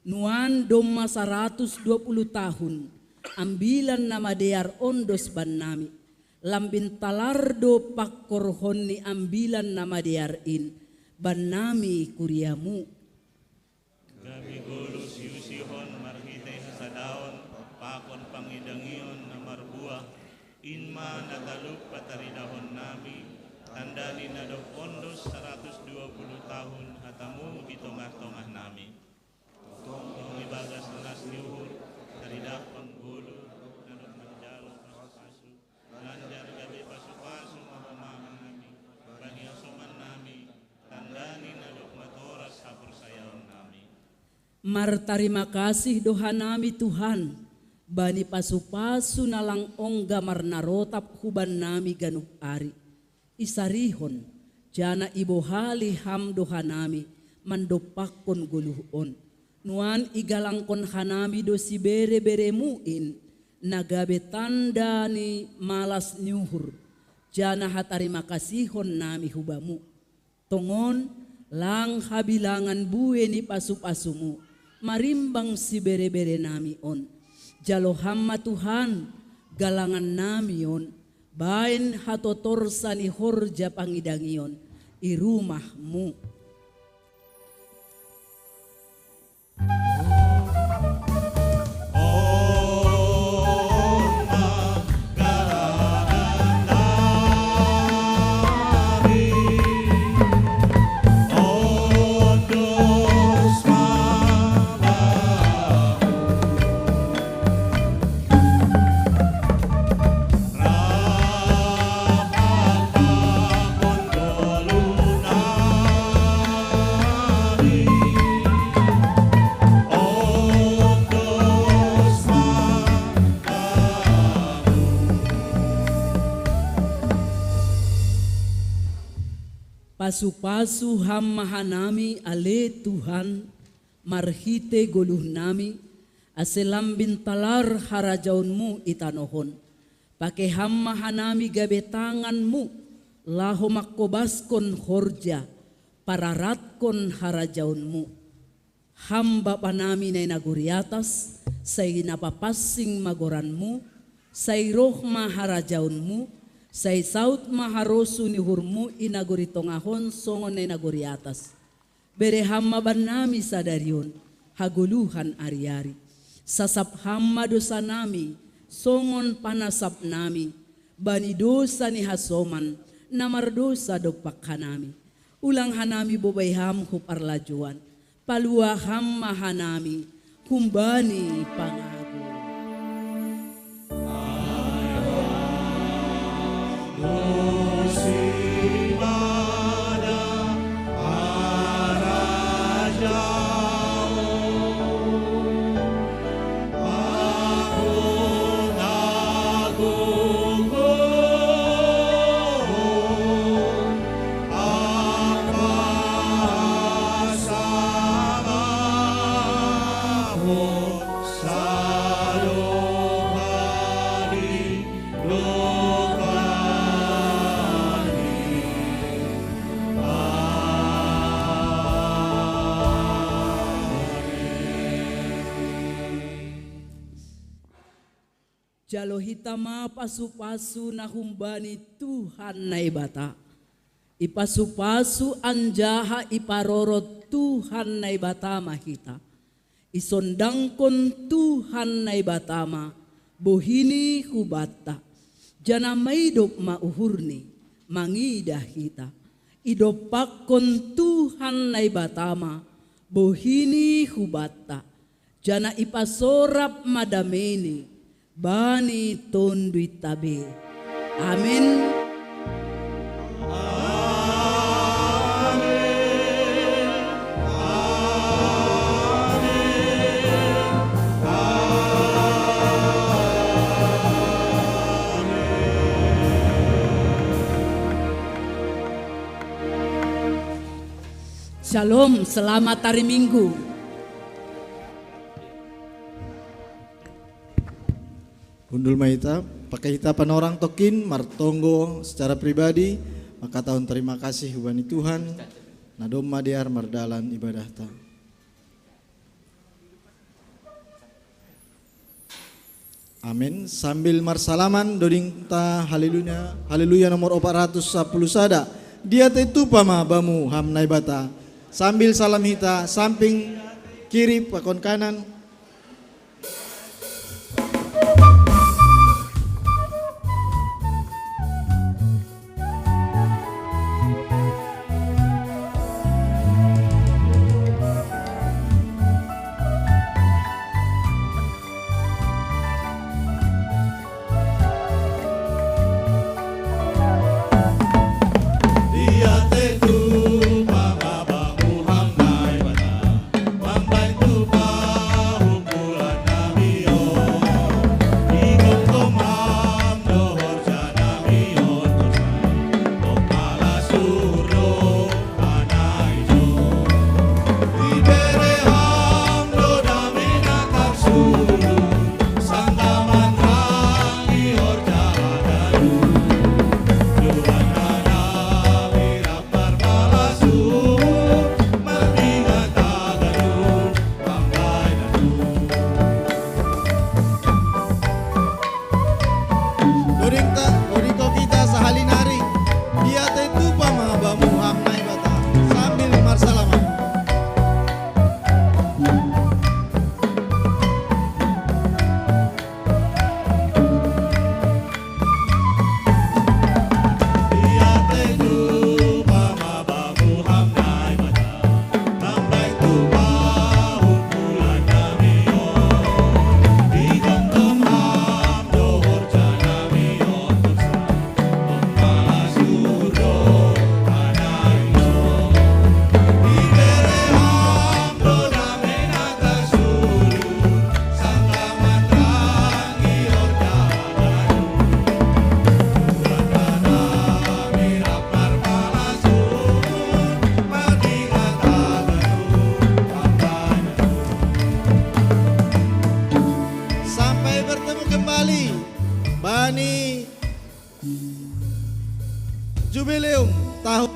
Nuan domma saratus dua puluh tahun ambilan na madear on dos bannami. Lambin talar do pangkorhon ni ambilan na madear in bannami kuriamu. Gabe goluh siusihon marhite hasadaon pakon pangidangion na marbuah, in ma na talup pataridahonnami, tandani na dob on dos saratus dua puluh tahun hatamu di tongah-tongahnami. Tongtong ibagas las ni uhur taridahkon goluh na dob manjalo pasu-pasu. Lanjar gabe pasu-pasu ma hasoman nami bani hasoman nami, tandani na dob matoras haporsayaon nami. Martarima kasih do hanami Tuhan bani pasu-pasu na lang ongga marnarotap hubannami ganup ari. Isarihon, jana ibohali ham do hanami mandompakkon goluh on. Nuan igalangkon hanami do sibere-beremu in, na gabe tanda ni malas ni uhur, jana hatarima kasihon nami hubamu. Tongon, lang habilangan bue ni pasu-pasumu marimbang sibere-bere nami on. Jalo ham ma Tuhan, galangan nami on, baen hatotorsa ni horja pangidangion i rumahmu. Pasu-pasu ham ma hanami ale Tuhan, marhite goluhnami, ase lambin talar harajaonmu i tanoh on. Pake ham ma hanami gabe tanganmu, laho mangkobaskon horja, pararatkon harajaonmu. Ham Bapanami na i nagori atas, sai na papansing ma goranmu, sai roh ma harajaonmu, sai saut ma harosuh ni uhurmu i nagori tongah on songon na i nagori atas. Bere ham ma bannami sadari on hagoluhan ari-ari. Sasap ham ma dosanami songon panasapnami bani dosa ni hasoman na mardosa dompak hanami. Ulang hanami bobai ham hu parlajouan, palua ham ma hanami humbani pangago. Jalo hita ma pasu-pasu na humbani Tuhan Naibata. Ipasu-pasu anjaha iparorot Tuhan Naibata ma hita. Isondangkon Tuhan Naibata ma bohini hubanta, janah maidop ma uhurni mangidah hita. Idompakkon Tuhan Naibata ma bohini hubanta, janah ipasorap ma dameini bani tonduinta be. Amen. Shalom, selamat hari Minggu. Hundul mai hita, pakai hita panorang tokin, martonggo secara pribadi, maka tahun terima kasih hubani Tuhan, na domma dear mardalan ibadahta. Amin. Sambil marsalaman, dodingta haleluya, haleluya nomor opat ratus sapuluh sada. Dia tetupa ma bamu ham Naibata. Sambil salam hita, samping kiri pakon kanan. Dodingta, dodingko kita sahali nari. Dia tetupa ma bamu ham Naibata. Sambil marsalaman. Sampai bertemu kembali bani Jubileum tahun